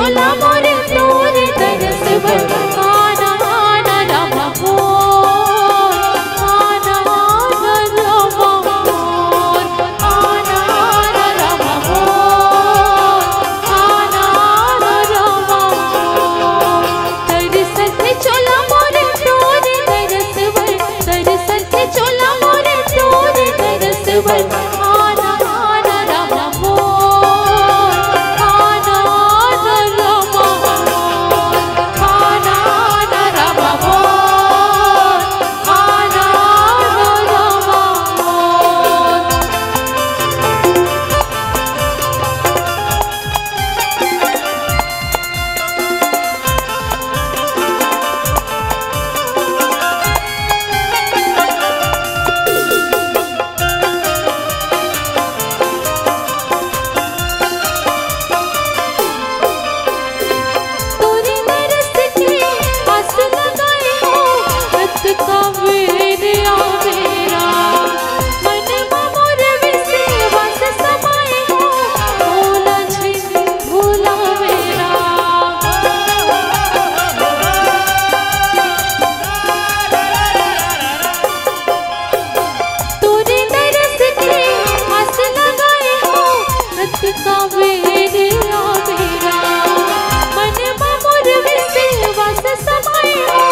चोला मोरे तोरे तरस बर, आना आना रामा मोर, आना आना रामा मोर, आना आना रामा मोर, आना आना रामा मोर। तरसत हे चोला मोरे तोरे तरस बर, तरसत हे चोला मोरे तोरे तरस बर। आना आना रामा मोर, आना आना रामा मोर, आना आना रामा मोर, आना आना रामा मोर। तोरे दरस के आस लगाए हो, अतका बेर आवे राम। मन म मोर विश्वास समाए हो, भोला झिन भुलावे राम। तोरे दरस के आस लगाए हो, अतका बेर आवे राम। मन म मोर विश्वास समाए हो,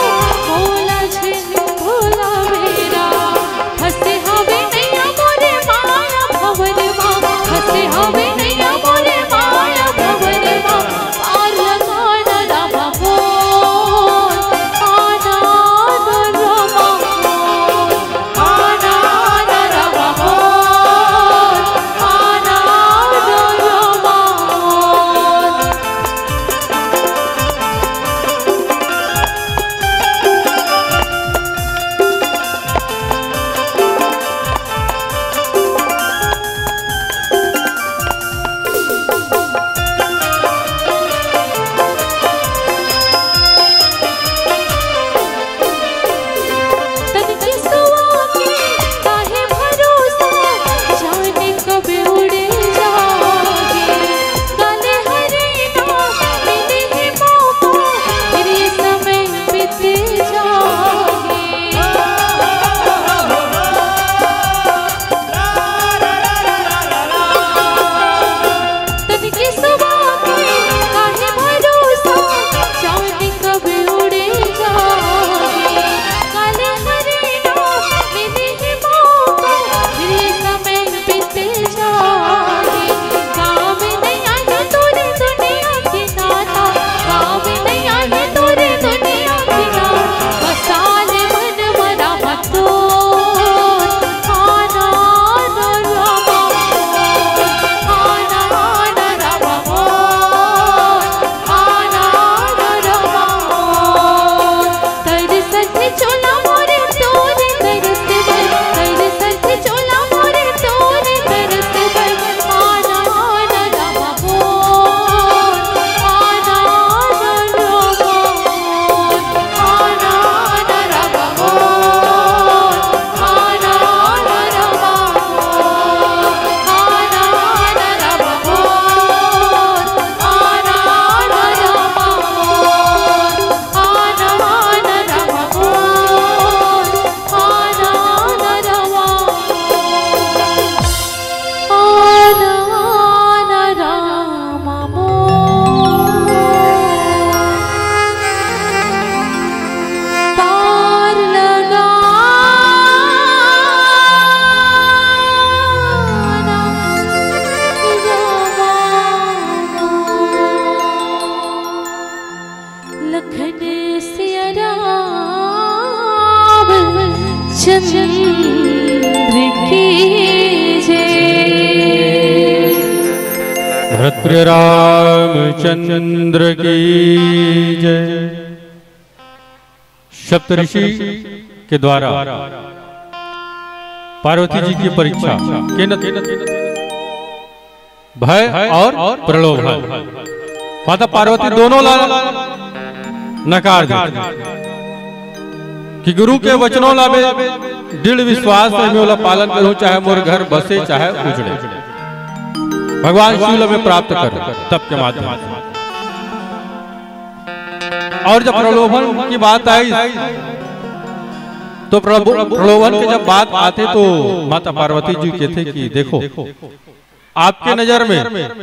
भोला झिन भुलावे राम। हंसे हवे नैया मोरे माया भंवर मा, हंसे हवे नैया मोरे माया भंवर मा। पार लगाना रामा मोर, आना आना रामा मोर, आना आना रामा मोर, आना आना रामा मोर। तन के सुआ के काहे भरोसा, जाने कब उड़ जागे। काले हरे ना मिले है मौका, फिर ये समय बीत जागे। तन के सुआ के काहे भरोसा, जाने कब उड़ जागे। काले हरे ना मिले है मौका, फिर समय बीत जाए। काम नहीं आए तोरे दुनिया के नाता, काम नहीं आए तोरे दुनिया के नाता। बसा ले मन म रामा तोर, आना आना रामा मोर, आना आना रामा मोर, आना आना रामा मोर। तरसत हे चोला मोरे तोरे तरस बर, तरसत हे चोला मोरे तोरे तरस बर। आना आना रामा मोर, आना आना रामा मोर, आना आना रामा मोर, आना आना रामा मोर, आना आना रामा मोर, आना आना रामा मोर। आना आना रामा मोर, आना आना रामा मोर, आना आना रामा मोर। पार लगाना रामा मोर। लखन सिया रामचंद्र की जय। भरत रामचंद्र की जय। सप्तऋषि के द्वारा पार्वती जी की परीक्षा के न भय और प्रलोभन। माता पार्वती दोनों ला नकार देती कि गुरु के वचनों ला मैं दृढ़ विश्वास से मैं ओला पालन करूं, चाहे मोर घर बसे चाहे उजड़े, भगवान शिव ला मैं प्राप्त करूं तप के माध्यम से। और जब प्रलोभन की बात आई, तो प्रभु प्रलोभन के जब बात आथे, तो माता पार्वती जी कहथे कि देखो, आपके नजर में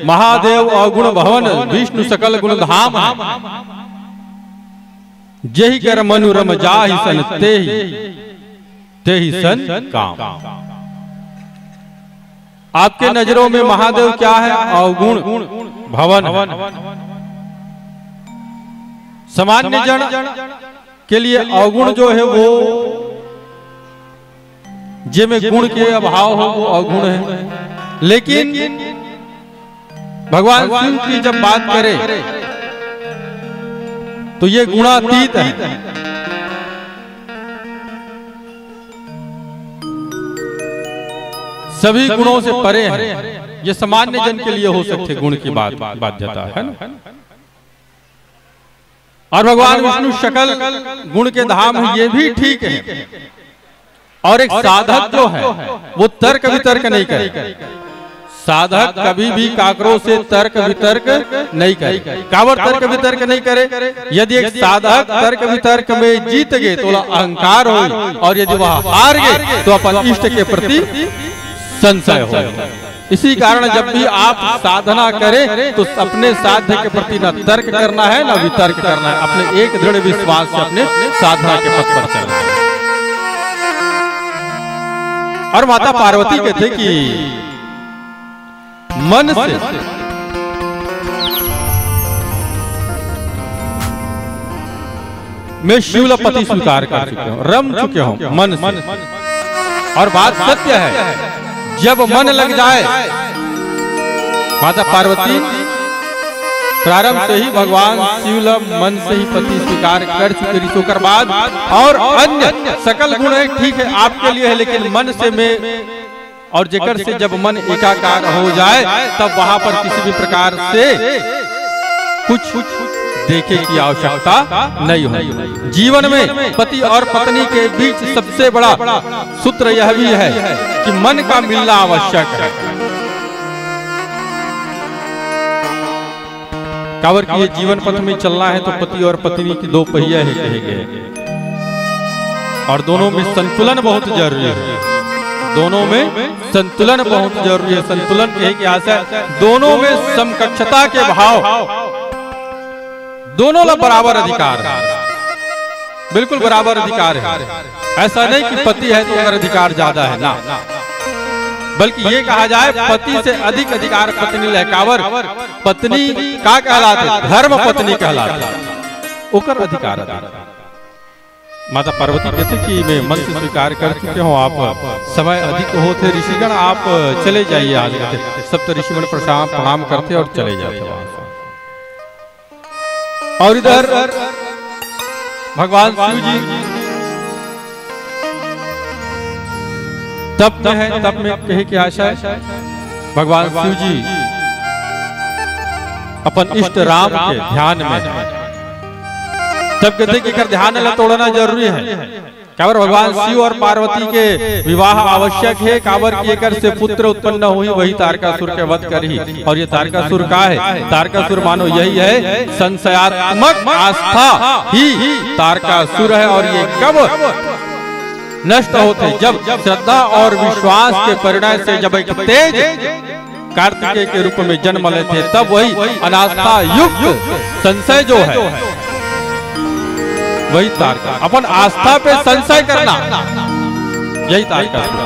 महादेव अवगुण भवन, विष्णु सकल गुण धाम है। जेहि कर मनु रम जाहि सन तेहि, तेहि सन काम। आपके नजरों में महादेव क्या है? अवगुण भवन है। सामान्य जन के लिए अवगुण जो है, वो जे में गुण के अभाव हो, वो अवगुण है। लेकिन भगवान शिव की जब बात करें, तो ये गुणातीत है, सभी गुणों से परे है। ये सामान्य जन के लिए हो सकते गुण की बात, बाध्यता है ना। और भगवान विष्णु सकल गुण के धाम है, ये भी ठीक है। और एक साधक जो है, वो तर्क वितर्क नहीं करे। साधक कभी भी काकरो से तर्क वितर्क नहीं करे। काबर तर्क वितर्क नहीं करे? यदि एक साधक तर्क वितर्क में जीत गए, तो ओला अहंकार हो, और यदि वह हार गए, तो अपन इष्ट के प्रति संशय हो। इसी कारण जब भी आप साधना करें, तो अपने साध्य के प्रति ना तर्क करना है, ना वितर्क करना है। अपने एक दृढ़ विश्वास से अपने साधना के पथ पर चलना है। और माता पार्वती कहते कि मन से मैं शिव ला पति स्वीकार कर चुके हूँ, रम चुके हूँ मन से। और बात सत्य है, जब मन लग जाए, माता पार्वती प्रारंभ से ही भगवान शिव ला मन से ही पति स्वीकार कर चुके रहिस। ओकर बाद और अन्य सकल गुण है, ठीक है, आपके लिए है, लेकिन मन से मैं और जेकर से जब मन एकाकार हो जाए, तब वहां पर किसी भी प्रकार से कुछ देखे की आवश्यकता नहीं होगी। जीवन में पति और पत्नी के बीच सबसे बड़ा सूत्र यह भी है कि मन का मिलना आवश्यक है। काबर कि ये जीवन पथ में चलना है, तो पति और पत्नी की दो पहिया है कहे गए, और दोनों में संतुलन बहुत जरूरी है। दोनों में संतुलन बहुत जरूरी है। संतुलन कहे के आशय, दोनों में समकक्षता के भाव, दोनों ला बराबर अधिकार है, बिल्कुल बराबर अधिकार है। ऐसा नहीं कि पति है तो ओकर अधिकार ज्यादा है, ना, बल्कि ये कहा जाए, पति से अधिक अधिकार पत्नी ला है। काबर? पत्नी का कहलाथे? धर्म पत्नी कहलाथे। ओकर अधिकार अधिकार। माता पार्वती कहते कि मैं मन से स्वीकार कर चुके हूँ, आप समय अधिक होथे ऋषिगण, आप चले जाइए। आज कहते सब तो ऋषिगण प्रणाम, प्रणाम करते और चले जाते वहां से। और इधर भगवान शिव जी तप में है, तप में कहे के आशय, भगवान शिव जी अपन इष्ट राम के ध्यान में है। तब कहते कि एकर ध्यान ला तोड़ना जरूरी है। काबर भगवान शिव और पार्वती के विवाह आवश्यक है, काबर कि एकर से पुत्र उत्पन्न होही, वही तारकासुर के वध करही। और ये तारकासुर का है? तारकासुर मानो यही है, संशयात्मक आस्था ही तारकासुर है। और ये कब नष्ट होथे? जब श्रद्धा और विश्वास के परिणय से जब एक तेज कार्तिकेय के रूप में जन्म लेथे, तब वही अनास्था युक्त संशय जो है, वही तारका। अपन आस्था पे संशय करना, यही तारकासुर।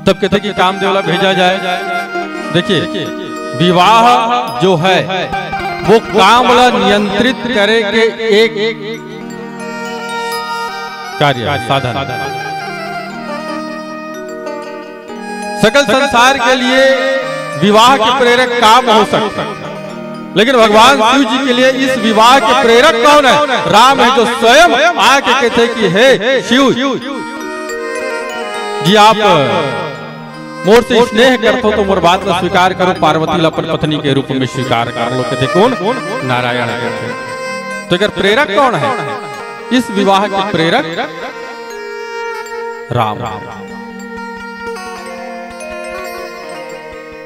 तब कहते कि कामदेव ला भेजा जाए। देखिए, विवाह जो है, वो काम ला नियंत्रित करे के एक कार्य है, साधन। सकल संसार के लिए विवाह के प्रेरक काम हो सकता है, लेकिन भगवान शिव जी के लिए इस विवाह के प्रेरक कौन है? राम है, जो स्वयं आके कहते कि हे शिव जी, आप मोर से स्नेह करथो तो मोर बात ला स्वीकार करो, पार्वती ला अपन पत्नी के रूप में स्वीकार कर लो। कहते कौन? नारायण कहते। तो अगर प्रेरक कौन है? इस विवाह के प्रेरक राम।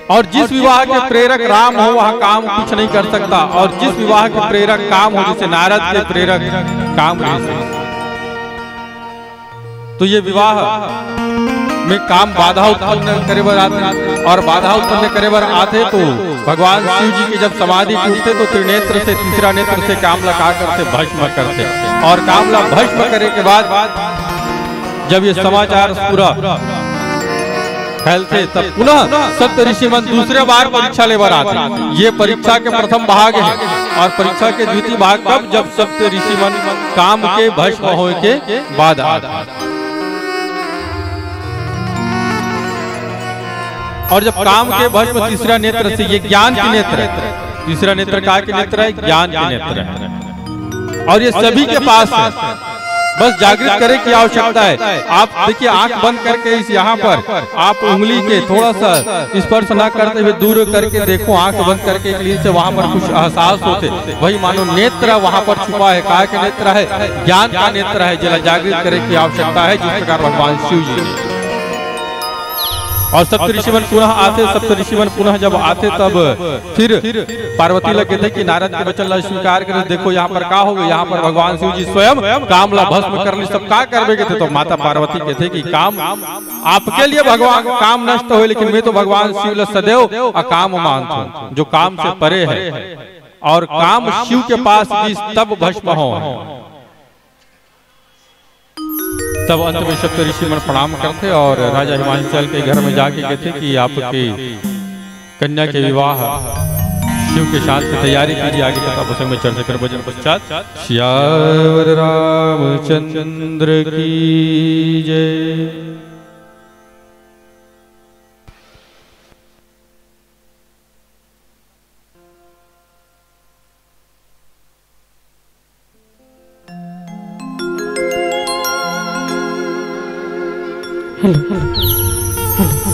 और जिस विवाह के प्रेरक राम हो, वह काम कुछ नहीं कर सकता। और जिस विवाह के प्रेरक काम हो, जैसे नारद के प्रेरक काम, जैसे, तो ये विवाह में काम बाधा उत्पन्न करे बर आथे, और बाधा उत्पन्न करे बर आथे तो भगवान शिव जी के जब समाधि टूटथे तो त्रिनेत्र से, तीसरा नेत्र से काम ला का करथे, भस्म करथे। और काम ला भस्म करे के बाद जब ये समाचार पूरा फैलथे, तब पुनः सप्त ऋषि मन दूसरे बार परीक्षा ले बर आथे। ये परीक्षा के प्रथम भाग हे, और परीक्षा के द्वितीय भाग कब? जब सप्त ऋषि मन काम के भस्म होए के बाद आथे। और जब काम के भस्म तीसरा नेत्र से, ये ज्ञान के नेत्र हे, तीसरा नेत्र का के नेत्र हे? ज्ञान के नेत्र हे। और ये सभी के पास हे, बस जागृत करे की आवश्यकता हे। आप देखिए, आंख बंद करके इस, यहाँ पर आप उंगली के थोड़ा सा स्पर्श ना करते हुए दूर करके देखो, आंख बंद करके एक लीन से वहां पर कुछ एहसास होथे, वही मानो नेत्र वहां पर छुपा हे। का के नेत्र हे? ज्ञान का नेत्र हे, जेला जागृत करे की आवश्यकता हे, जिस प्रकार भगवान शिव जी ने। और सप्त ऋषि मन पुनः आथे, सप्त ऋषि मन पुनः जब आथे तब फिर पार्वती ला कथे कि नारद के वचन ला स्वीकार करे। देखो यहाँ पर का हो गया, यहाँ पर भगवान शिव जी स्वयं काम ला भस्म कर ली, सब का करबे कथे। तो माता पार्वती कथे कि काम आपके लिए भगवान, काम नष्ट होए, लेकिन मैं तो भगवान शिव ला सदैव अकाम मानथों, जो काम से परे हे, और काम शिव के पास भी तब भस्म हो। तब अंत में सप्त ऋषि मन प्रणाम करथे और राजा हिमांचल के घर में जाके कथे कि आपके कन्या के विवाह शिव के साथ की तैयारी कीजिए। आगे कथा प्रसंग में चर्चा कर भजन पश्चात। सियावर रामचंद्र की जय। Hello, hello, hello.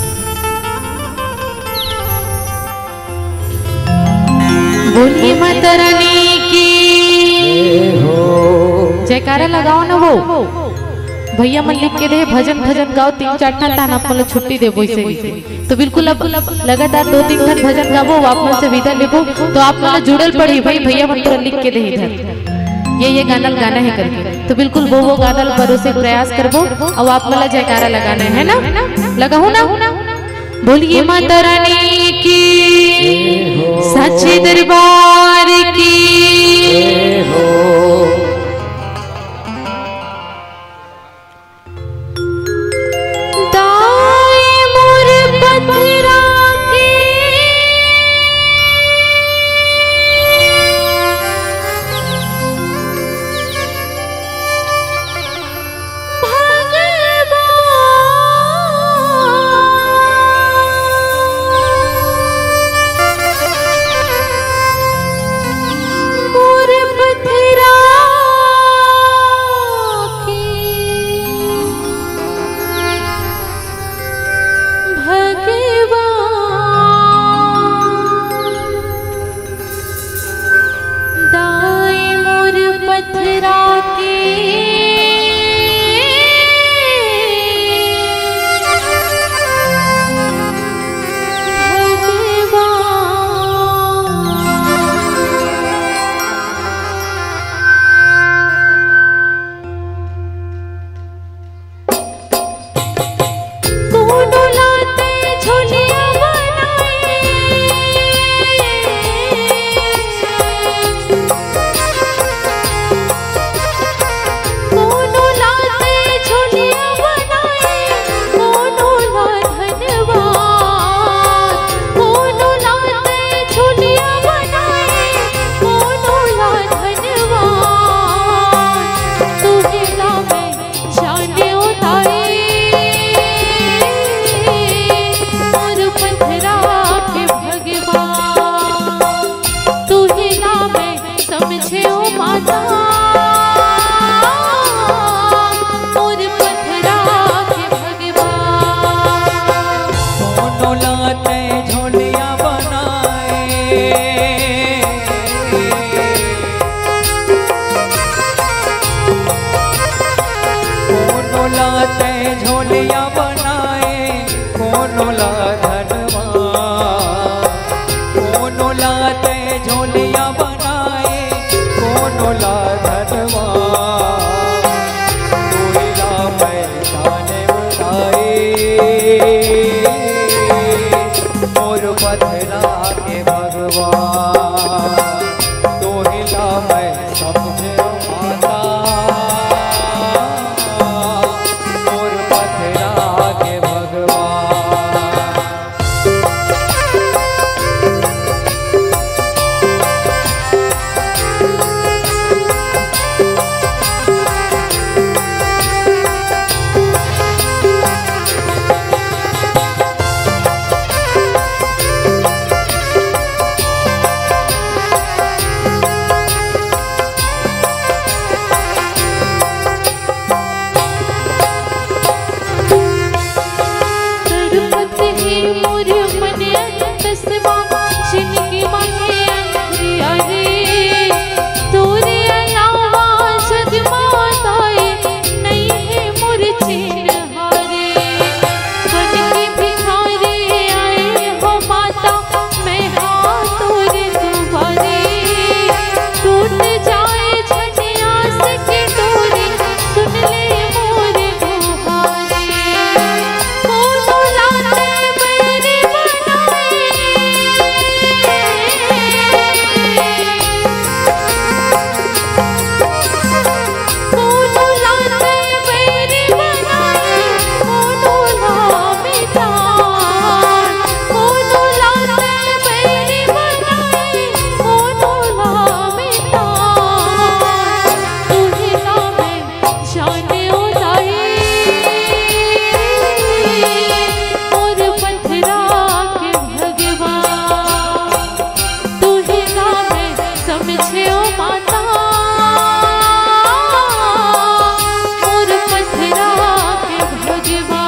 बोलिए माता रानी की। जय हो। जयकारा लगाओ ना वो। भैया मन लिख के दे, भजन, भजन गाओ, तीन चार ठन, तहन आप मन ला छुट्टी देबो इसे। तो बिल्कुल अब लगातार दो तीन ठन भजन गाबो, आप मन से विदा लेबो, तो आप मन ला जुड़े ल पड़ही भाई, भैया मन पूरा लिख के दे इधर, ये, ये गाना, गाना हे करके। तो बिल्कुल वो, वो गाना ला परोसे के प्रयास करबो, अउ आप मन ला जयकारा लगाना हे ना, लगाहू ना। बोलिए माता रानी की, साचे दरबार की। दाई मोर पथरा के भगवान। तैं झोलिया बनाए कोनो ला धनवा, तोहिला पैसा ने उठाए। मोर पथरा के भगवान, तोहिला मैं समझे माता, मोर पथरा के भगवान। तड़पत हे मोर मन अंतसवा, जिनगी माहे अंधियारे। तोरे अलावा जग मा दाई, नइ हे मोर चिन्हारे। बन के भिखारी आए हो माता, मैं हा तोरे दुआरे। टूट जाए झन आस के डोरी, सुन ले मोर गुहारी। कोनो ला तैं बैरी बनाए, कोनो ला तैं बैरी बनाए, कोनो ला मिटाए, कोनो ला तैं बैरी बनाए, कोनो ला मिटाए। तोहिला मैं जाने ओ दाई, मोर पथरा के भगवान। तोहिला मैं समझे ओ माता, मोर पथरा के भगवान।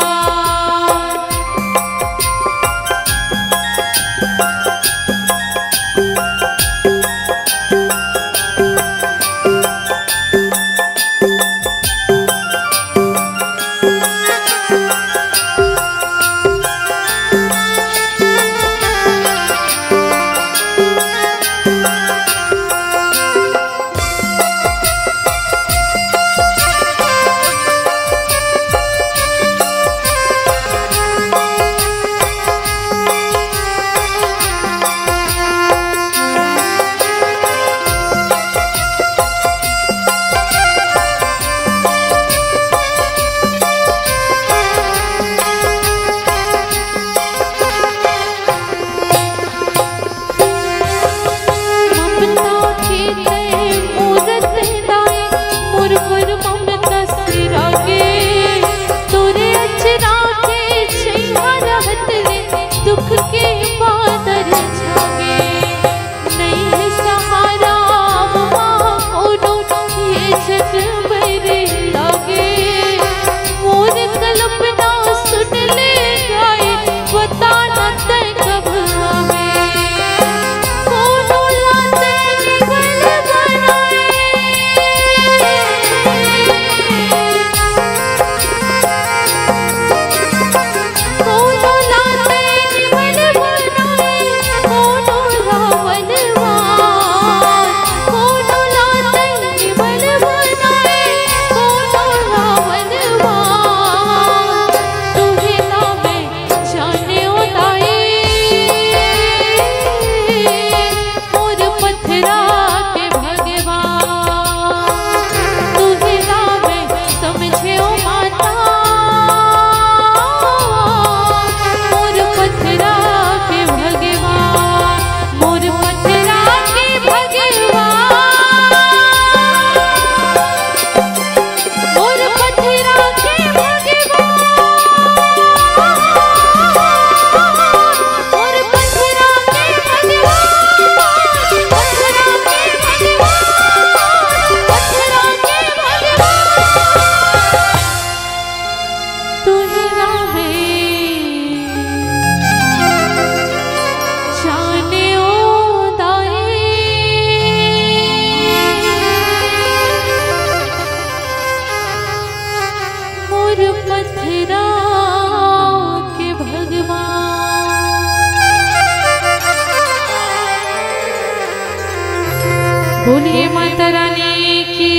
बोलिए माता रानी की,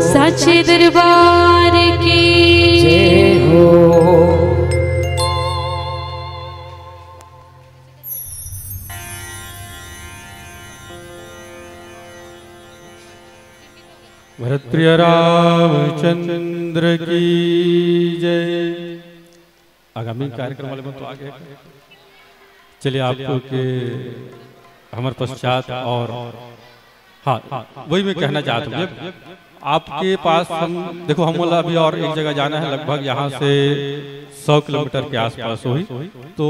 साचे दरबार की। भरत प्रिय रामचंद्र की जय। आगामी कार्यक्रम वाले मन तो आ गए। चलिए, आपको के हमारे पश्चात और, हाँ, वही मैं कहना चाहता हूँ, आपके पास हम, देखो, हम बोला अभी और एक जगह जाना है, लगभग यहाँ से सौ किलोमीटर के आसपास हुई। तो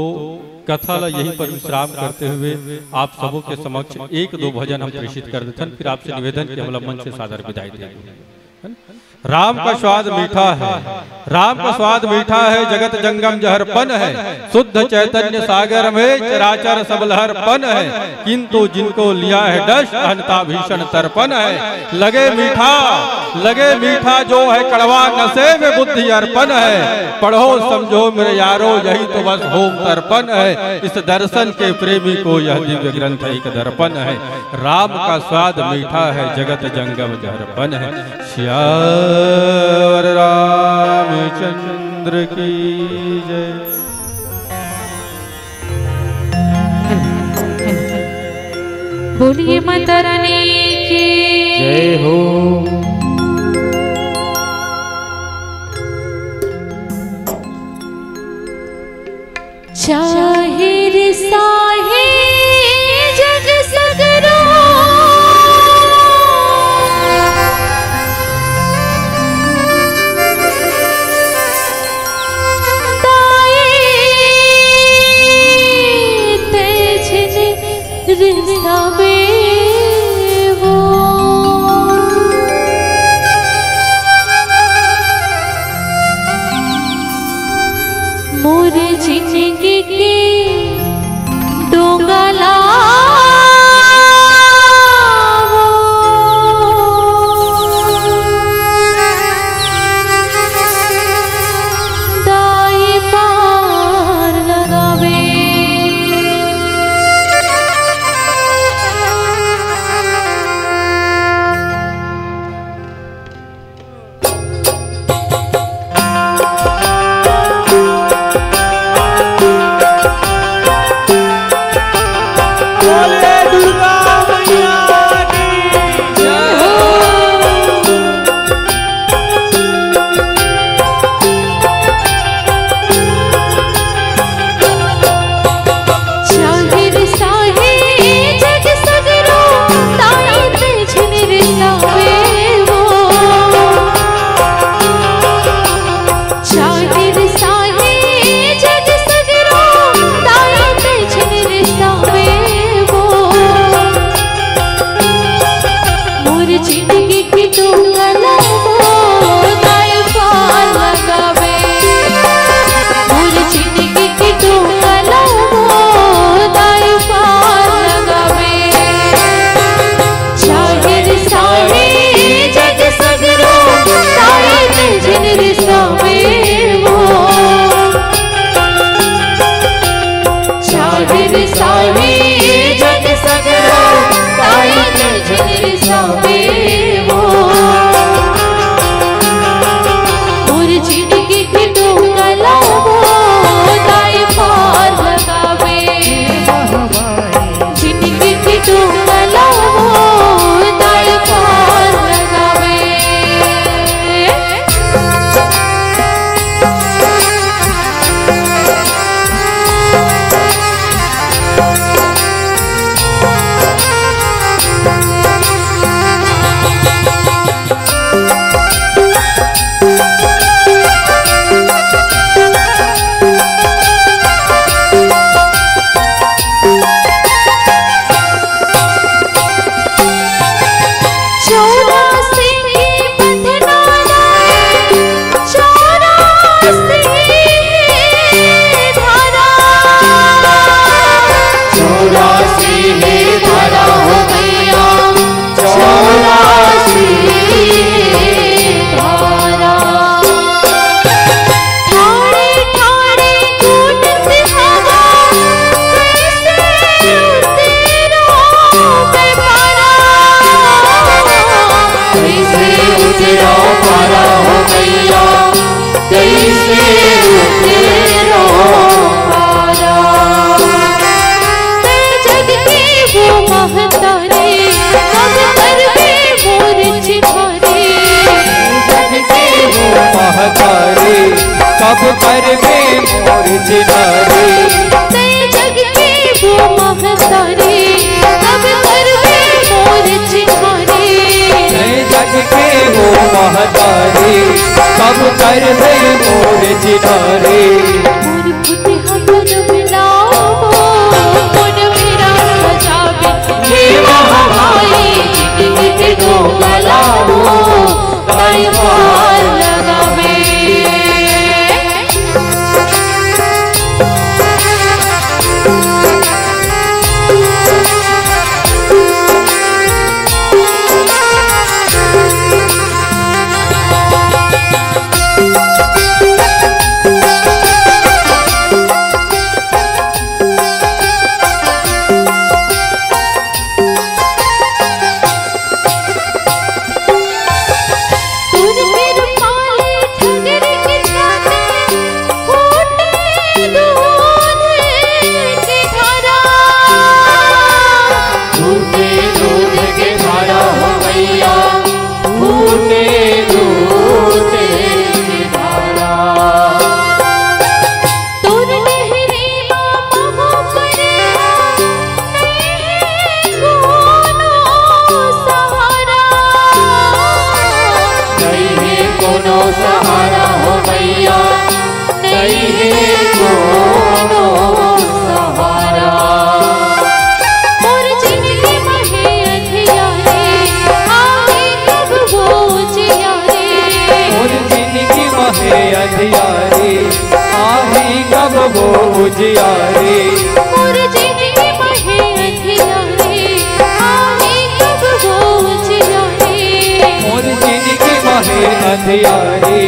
कथा ला यहीं पर विश्राम करते हुए आप सबों के समक्ष एक दो भजन हम प्रेषित कर देथन, फिर आपसे निवेदन कि हमला मंच से सादर विदाई दे। राम का स्वाद मीठा है, राम का स्वाद मीठा है, जगत जंगम जहर पन है, शुद्ध चैतन्य सागर में चराचर सब लहर पन है, किंतु जिनको लिया है डस अहंता भीषण तर्पण है। लगे मीठा, लगे मीठा जो है कड़वा, नशे में बुद्धि अर्पण है। पढ़ो समझो मेरे यारो, यही तो बस होम तर्पण है। इस दर्शन के प्रेमी को यह दिव्य ग्रंथ एक दर्पण है। राम का स्वाद मीठा है, जगत जंगम जहर पन है। सियावर रामचंद्र की जय। बोलिए माता रानी की जय हो। चाहे रिसाए जग सगरो, ताए तेज ने रिसावे वो। मोर जिनगी के डोंगला वो। दाई पार लगावे। बोले दुर्गा मैया की जय हो। चाहे रिसाए जग सगरो, ताई तेज ने रिसावे वो। चाहे रिसाए जग सगरो, ताई तेज ने रिसावे वो। मोर जिनगी की डोंगला वो, ताई पार लगावे। मोर जिनगी की डोंगला वो, ताई पार लगावे। चाहे रिसाए जग सगरो, ताई तेज ने रिसावे वो। चाहे रिसाए जग सगरो, ताई तेज ने रिसावे वो। मोर जिनगी की डोंगला वो, ताई पार लगावे। जिनगी की डोंगला वो, ताई पार लगावे। चौरासी बंधना लाए, चौरासी धारा। चौरासी धारा हो गया, चौरासी महतारी, कब करबे मोर चिन्हारी। जग के हो महतारी, कब करबे मोर चिन्हारी। तैं जग के हो महतारी, कब करबे मोर चिन्हारी। तैं जग के हो महतारी, कब करबे मोर चिन्हारी। मोर फुट हमन मिलाओ, मोर मेरा बचावे। हे महामाई, जिंदगी के डोंगा लाओ, ताई पार लगावे। फूटे दूध के धारा हो मैया, फूटे दूध के धारा। तोर नहिरे मा महू परे, नइ हे कोनो सहारा। नइ हे कोनो सहारा हो मैया, नइ हे कोनो सहारा। मोर जिंदगी मा हे अंधियारी, आही कब वो उजियारी। मोर जिंदगी मा हे अंधियारी, आही कब वो उजियारी। मोर जिंदगी मा हे अंधियारी, आही कब वो उजियारी। मोर जिंदगी मा हे अंधियारी,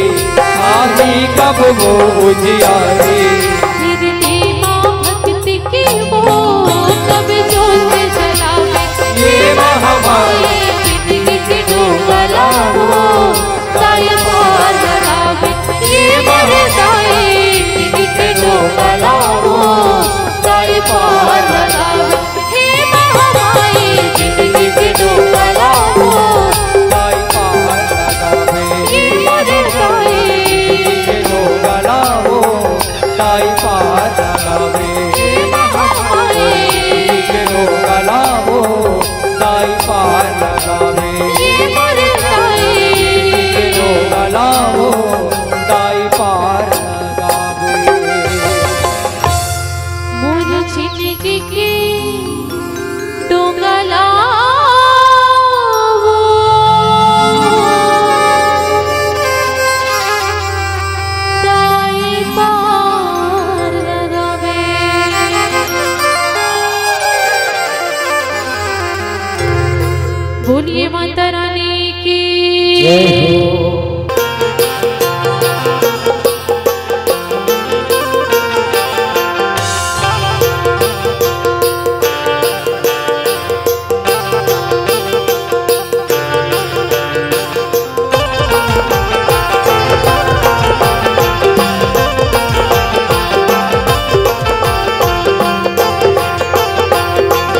आही कब वो उजियारी। हिरदे मा भक्ति के वो कब जोत जलावे। ये महामाई जिंदगी के डोंगा लाओ, ताई पार लगावे। ये महामाई जिंदगी के डोंगा लाओ, ताई पार लगावे। हे महामाई जिंदगी के डोंगा लाओ, ताई पार लगावे। हे महामाई जिंदगी के डोंगा लाओ, ताई पार लगावे। हे महामाई जिंदगी के डोंगा लाओ, ताई पार लगावे। हे मोर ताई जिंदगी के डोंगा लाओ, ताई पार लगावे। मोर जिंदगी के डोंगा लाओ, ताई पार लगावे। बोलिए माता रानी की जय हो।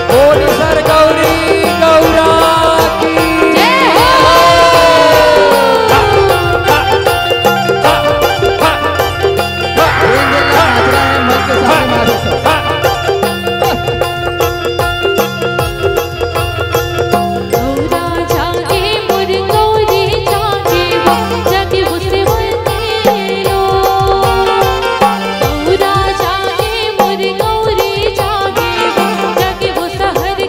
बोल सर गौरी गौरा की जय हो। गौरा जागे मोर गौरी जागे वो, जागे वो सेवंती लो। गौरा जागे मोर गौरी जागे वो, जागे वो सहर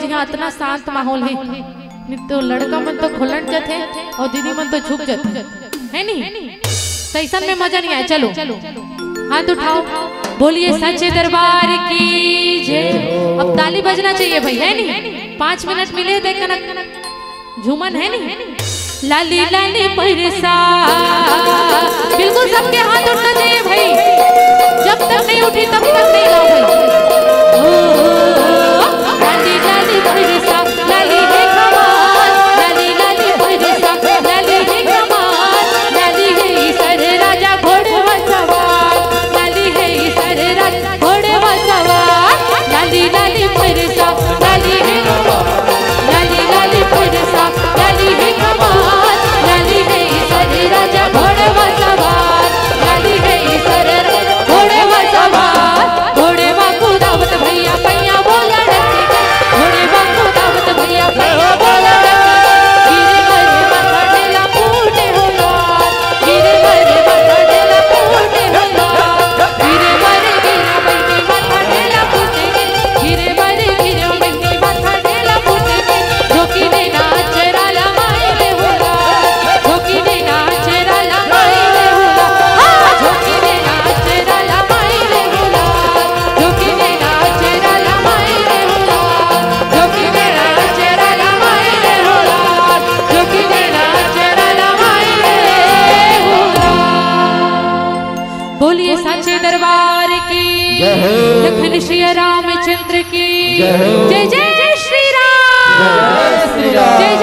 यहाँ अतना शांत माहौल हे, नहीं तो लड़का मन तो खोलंट जाथे अउ दीदी मन तो झुक जाथे, हे नहीं? तइसन में मजा नहीं आय। चलो, हाथ उठाओ, बोलिए सच्चे दरबार की जय। अब ताली बजना चाहिए भाई, हे नहीं? पाँच मिनट मिले, देख कनक झूमन, हे नहीं? लाली लाली परसा, बिल्कुल सबके हाथ उठना चाहिए भाई। जब तक नहीं उठी तब तक नहीं लाओ भाई। ओ, लाली लाली परसा, लाली हे कमाल, लाली लाली परसा, लाली हे कमाल, लाली हे सर राजा घोड़वा सवार, लाली हे सर राजा घोड़वा सवार, लाली लाली परसा, लाली हे, लाली लाली परसा, लाली हे कमाल, लाली हे सर राजा घोड़वा सवार, लाली हे सर राजा घोड़वा सवार, घोड़वा कुदावत भैया पैया बोला डरती के, घोड़वा कुदावत भैया पैया बोला डरती के, गिरे मरे माथा ढेला फूटे होला, गिरे मरे माथा ढेला फूटे होला, गिरे मरे गिरे बहिनी माथा ढेला फूटे के, गिरे मरे गिरे बहिनी माथा ढेला फूटे के, झोंकी देना अचरा ला माई रे होला, झोंकी देना अचरा ला माई रे होला, हाँ, झोंकी देना अचरा ला माई रे होला, झोंकी देना अचरा ला माई रे होला, झोंकी देना अचरा ला माई रे होला, झोंकी देना अचरा ला माई रे होला। बोलिए साचे दरबार की जय हो। लखन सिया रामचंद्र की जय हो। जय जय जय श्री राम। जय श्री राम। जय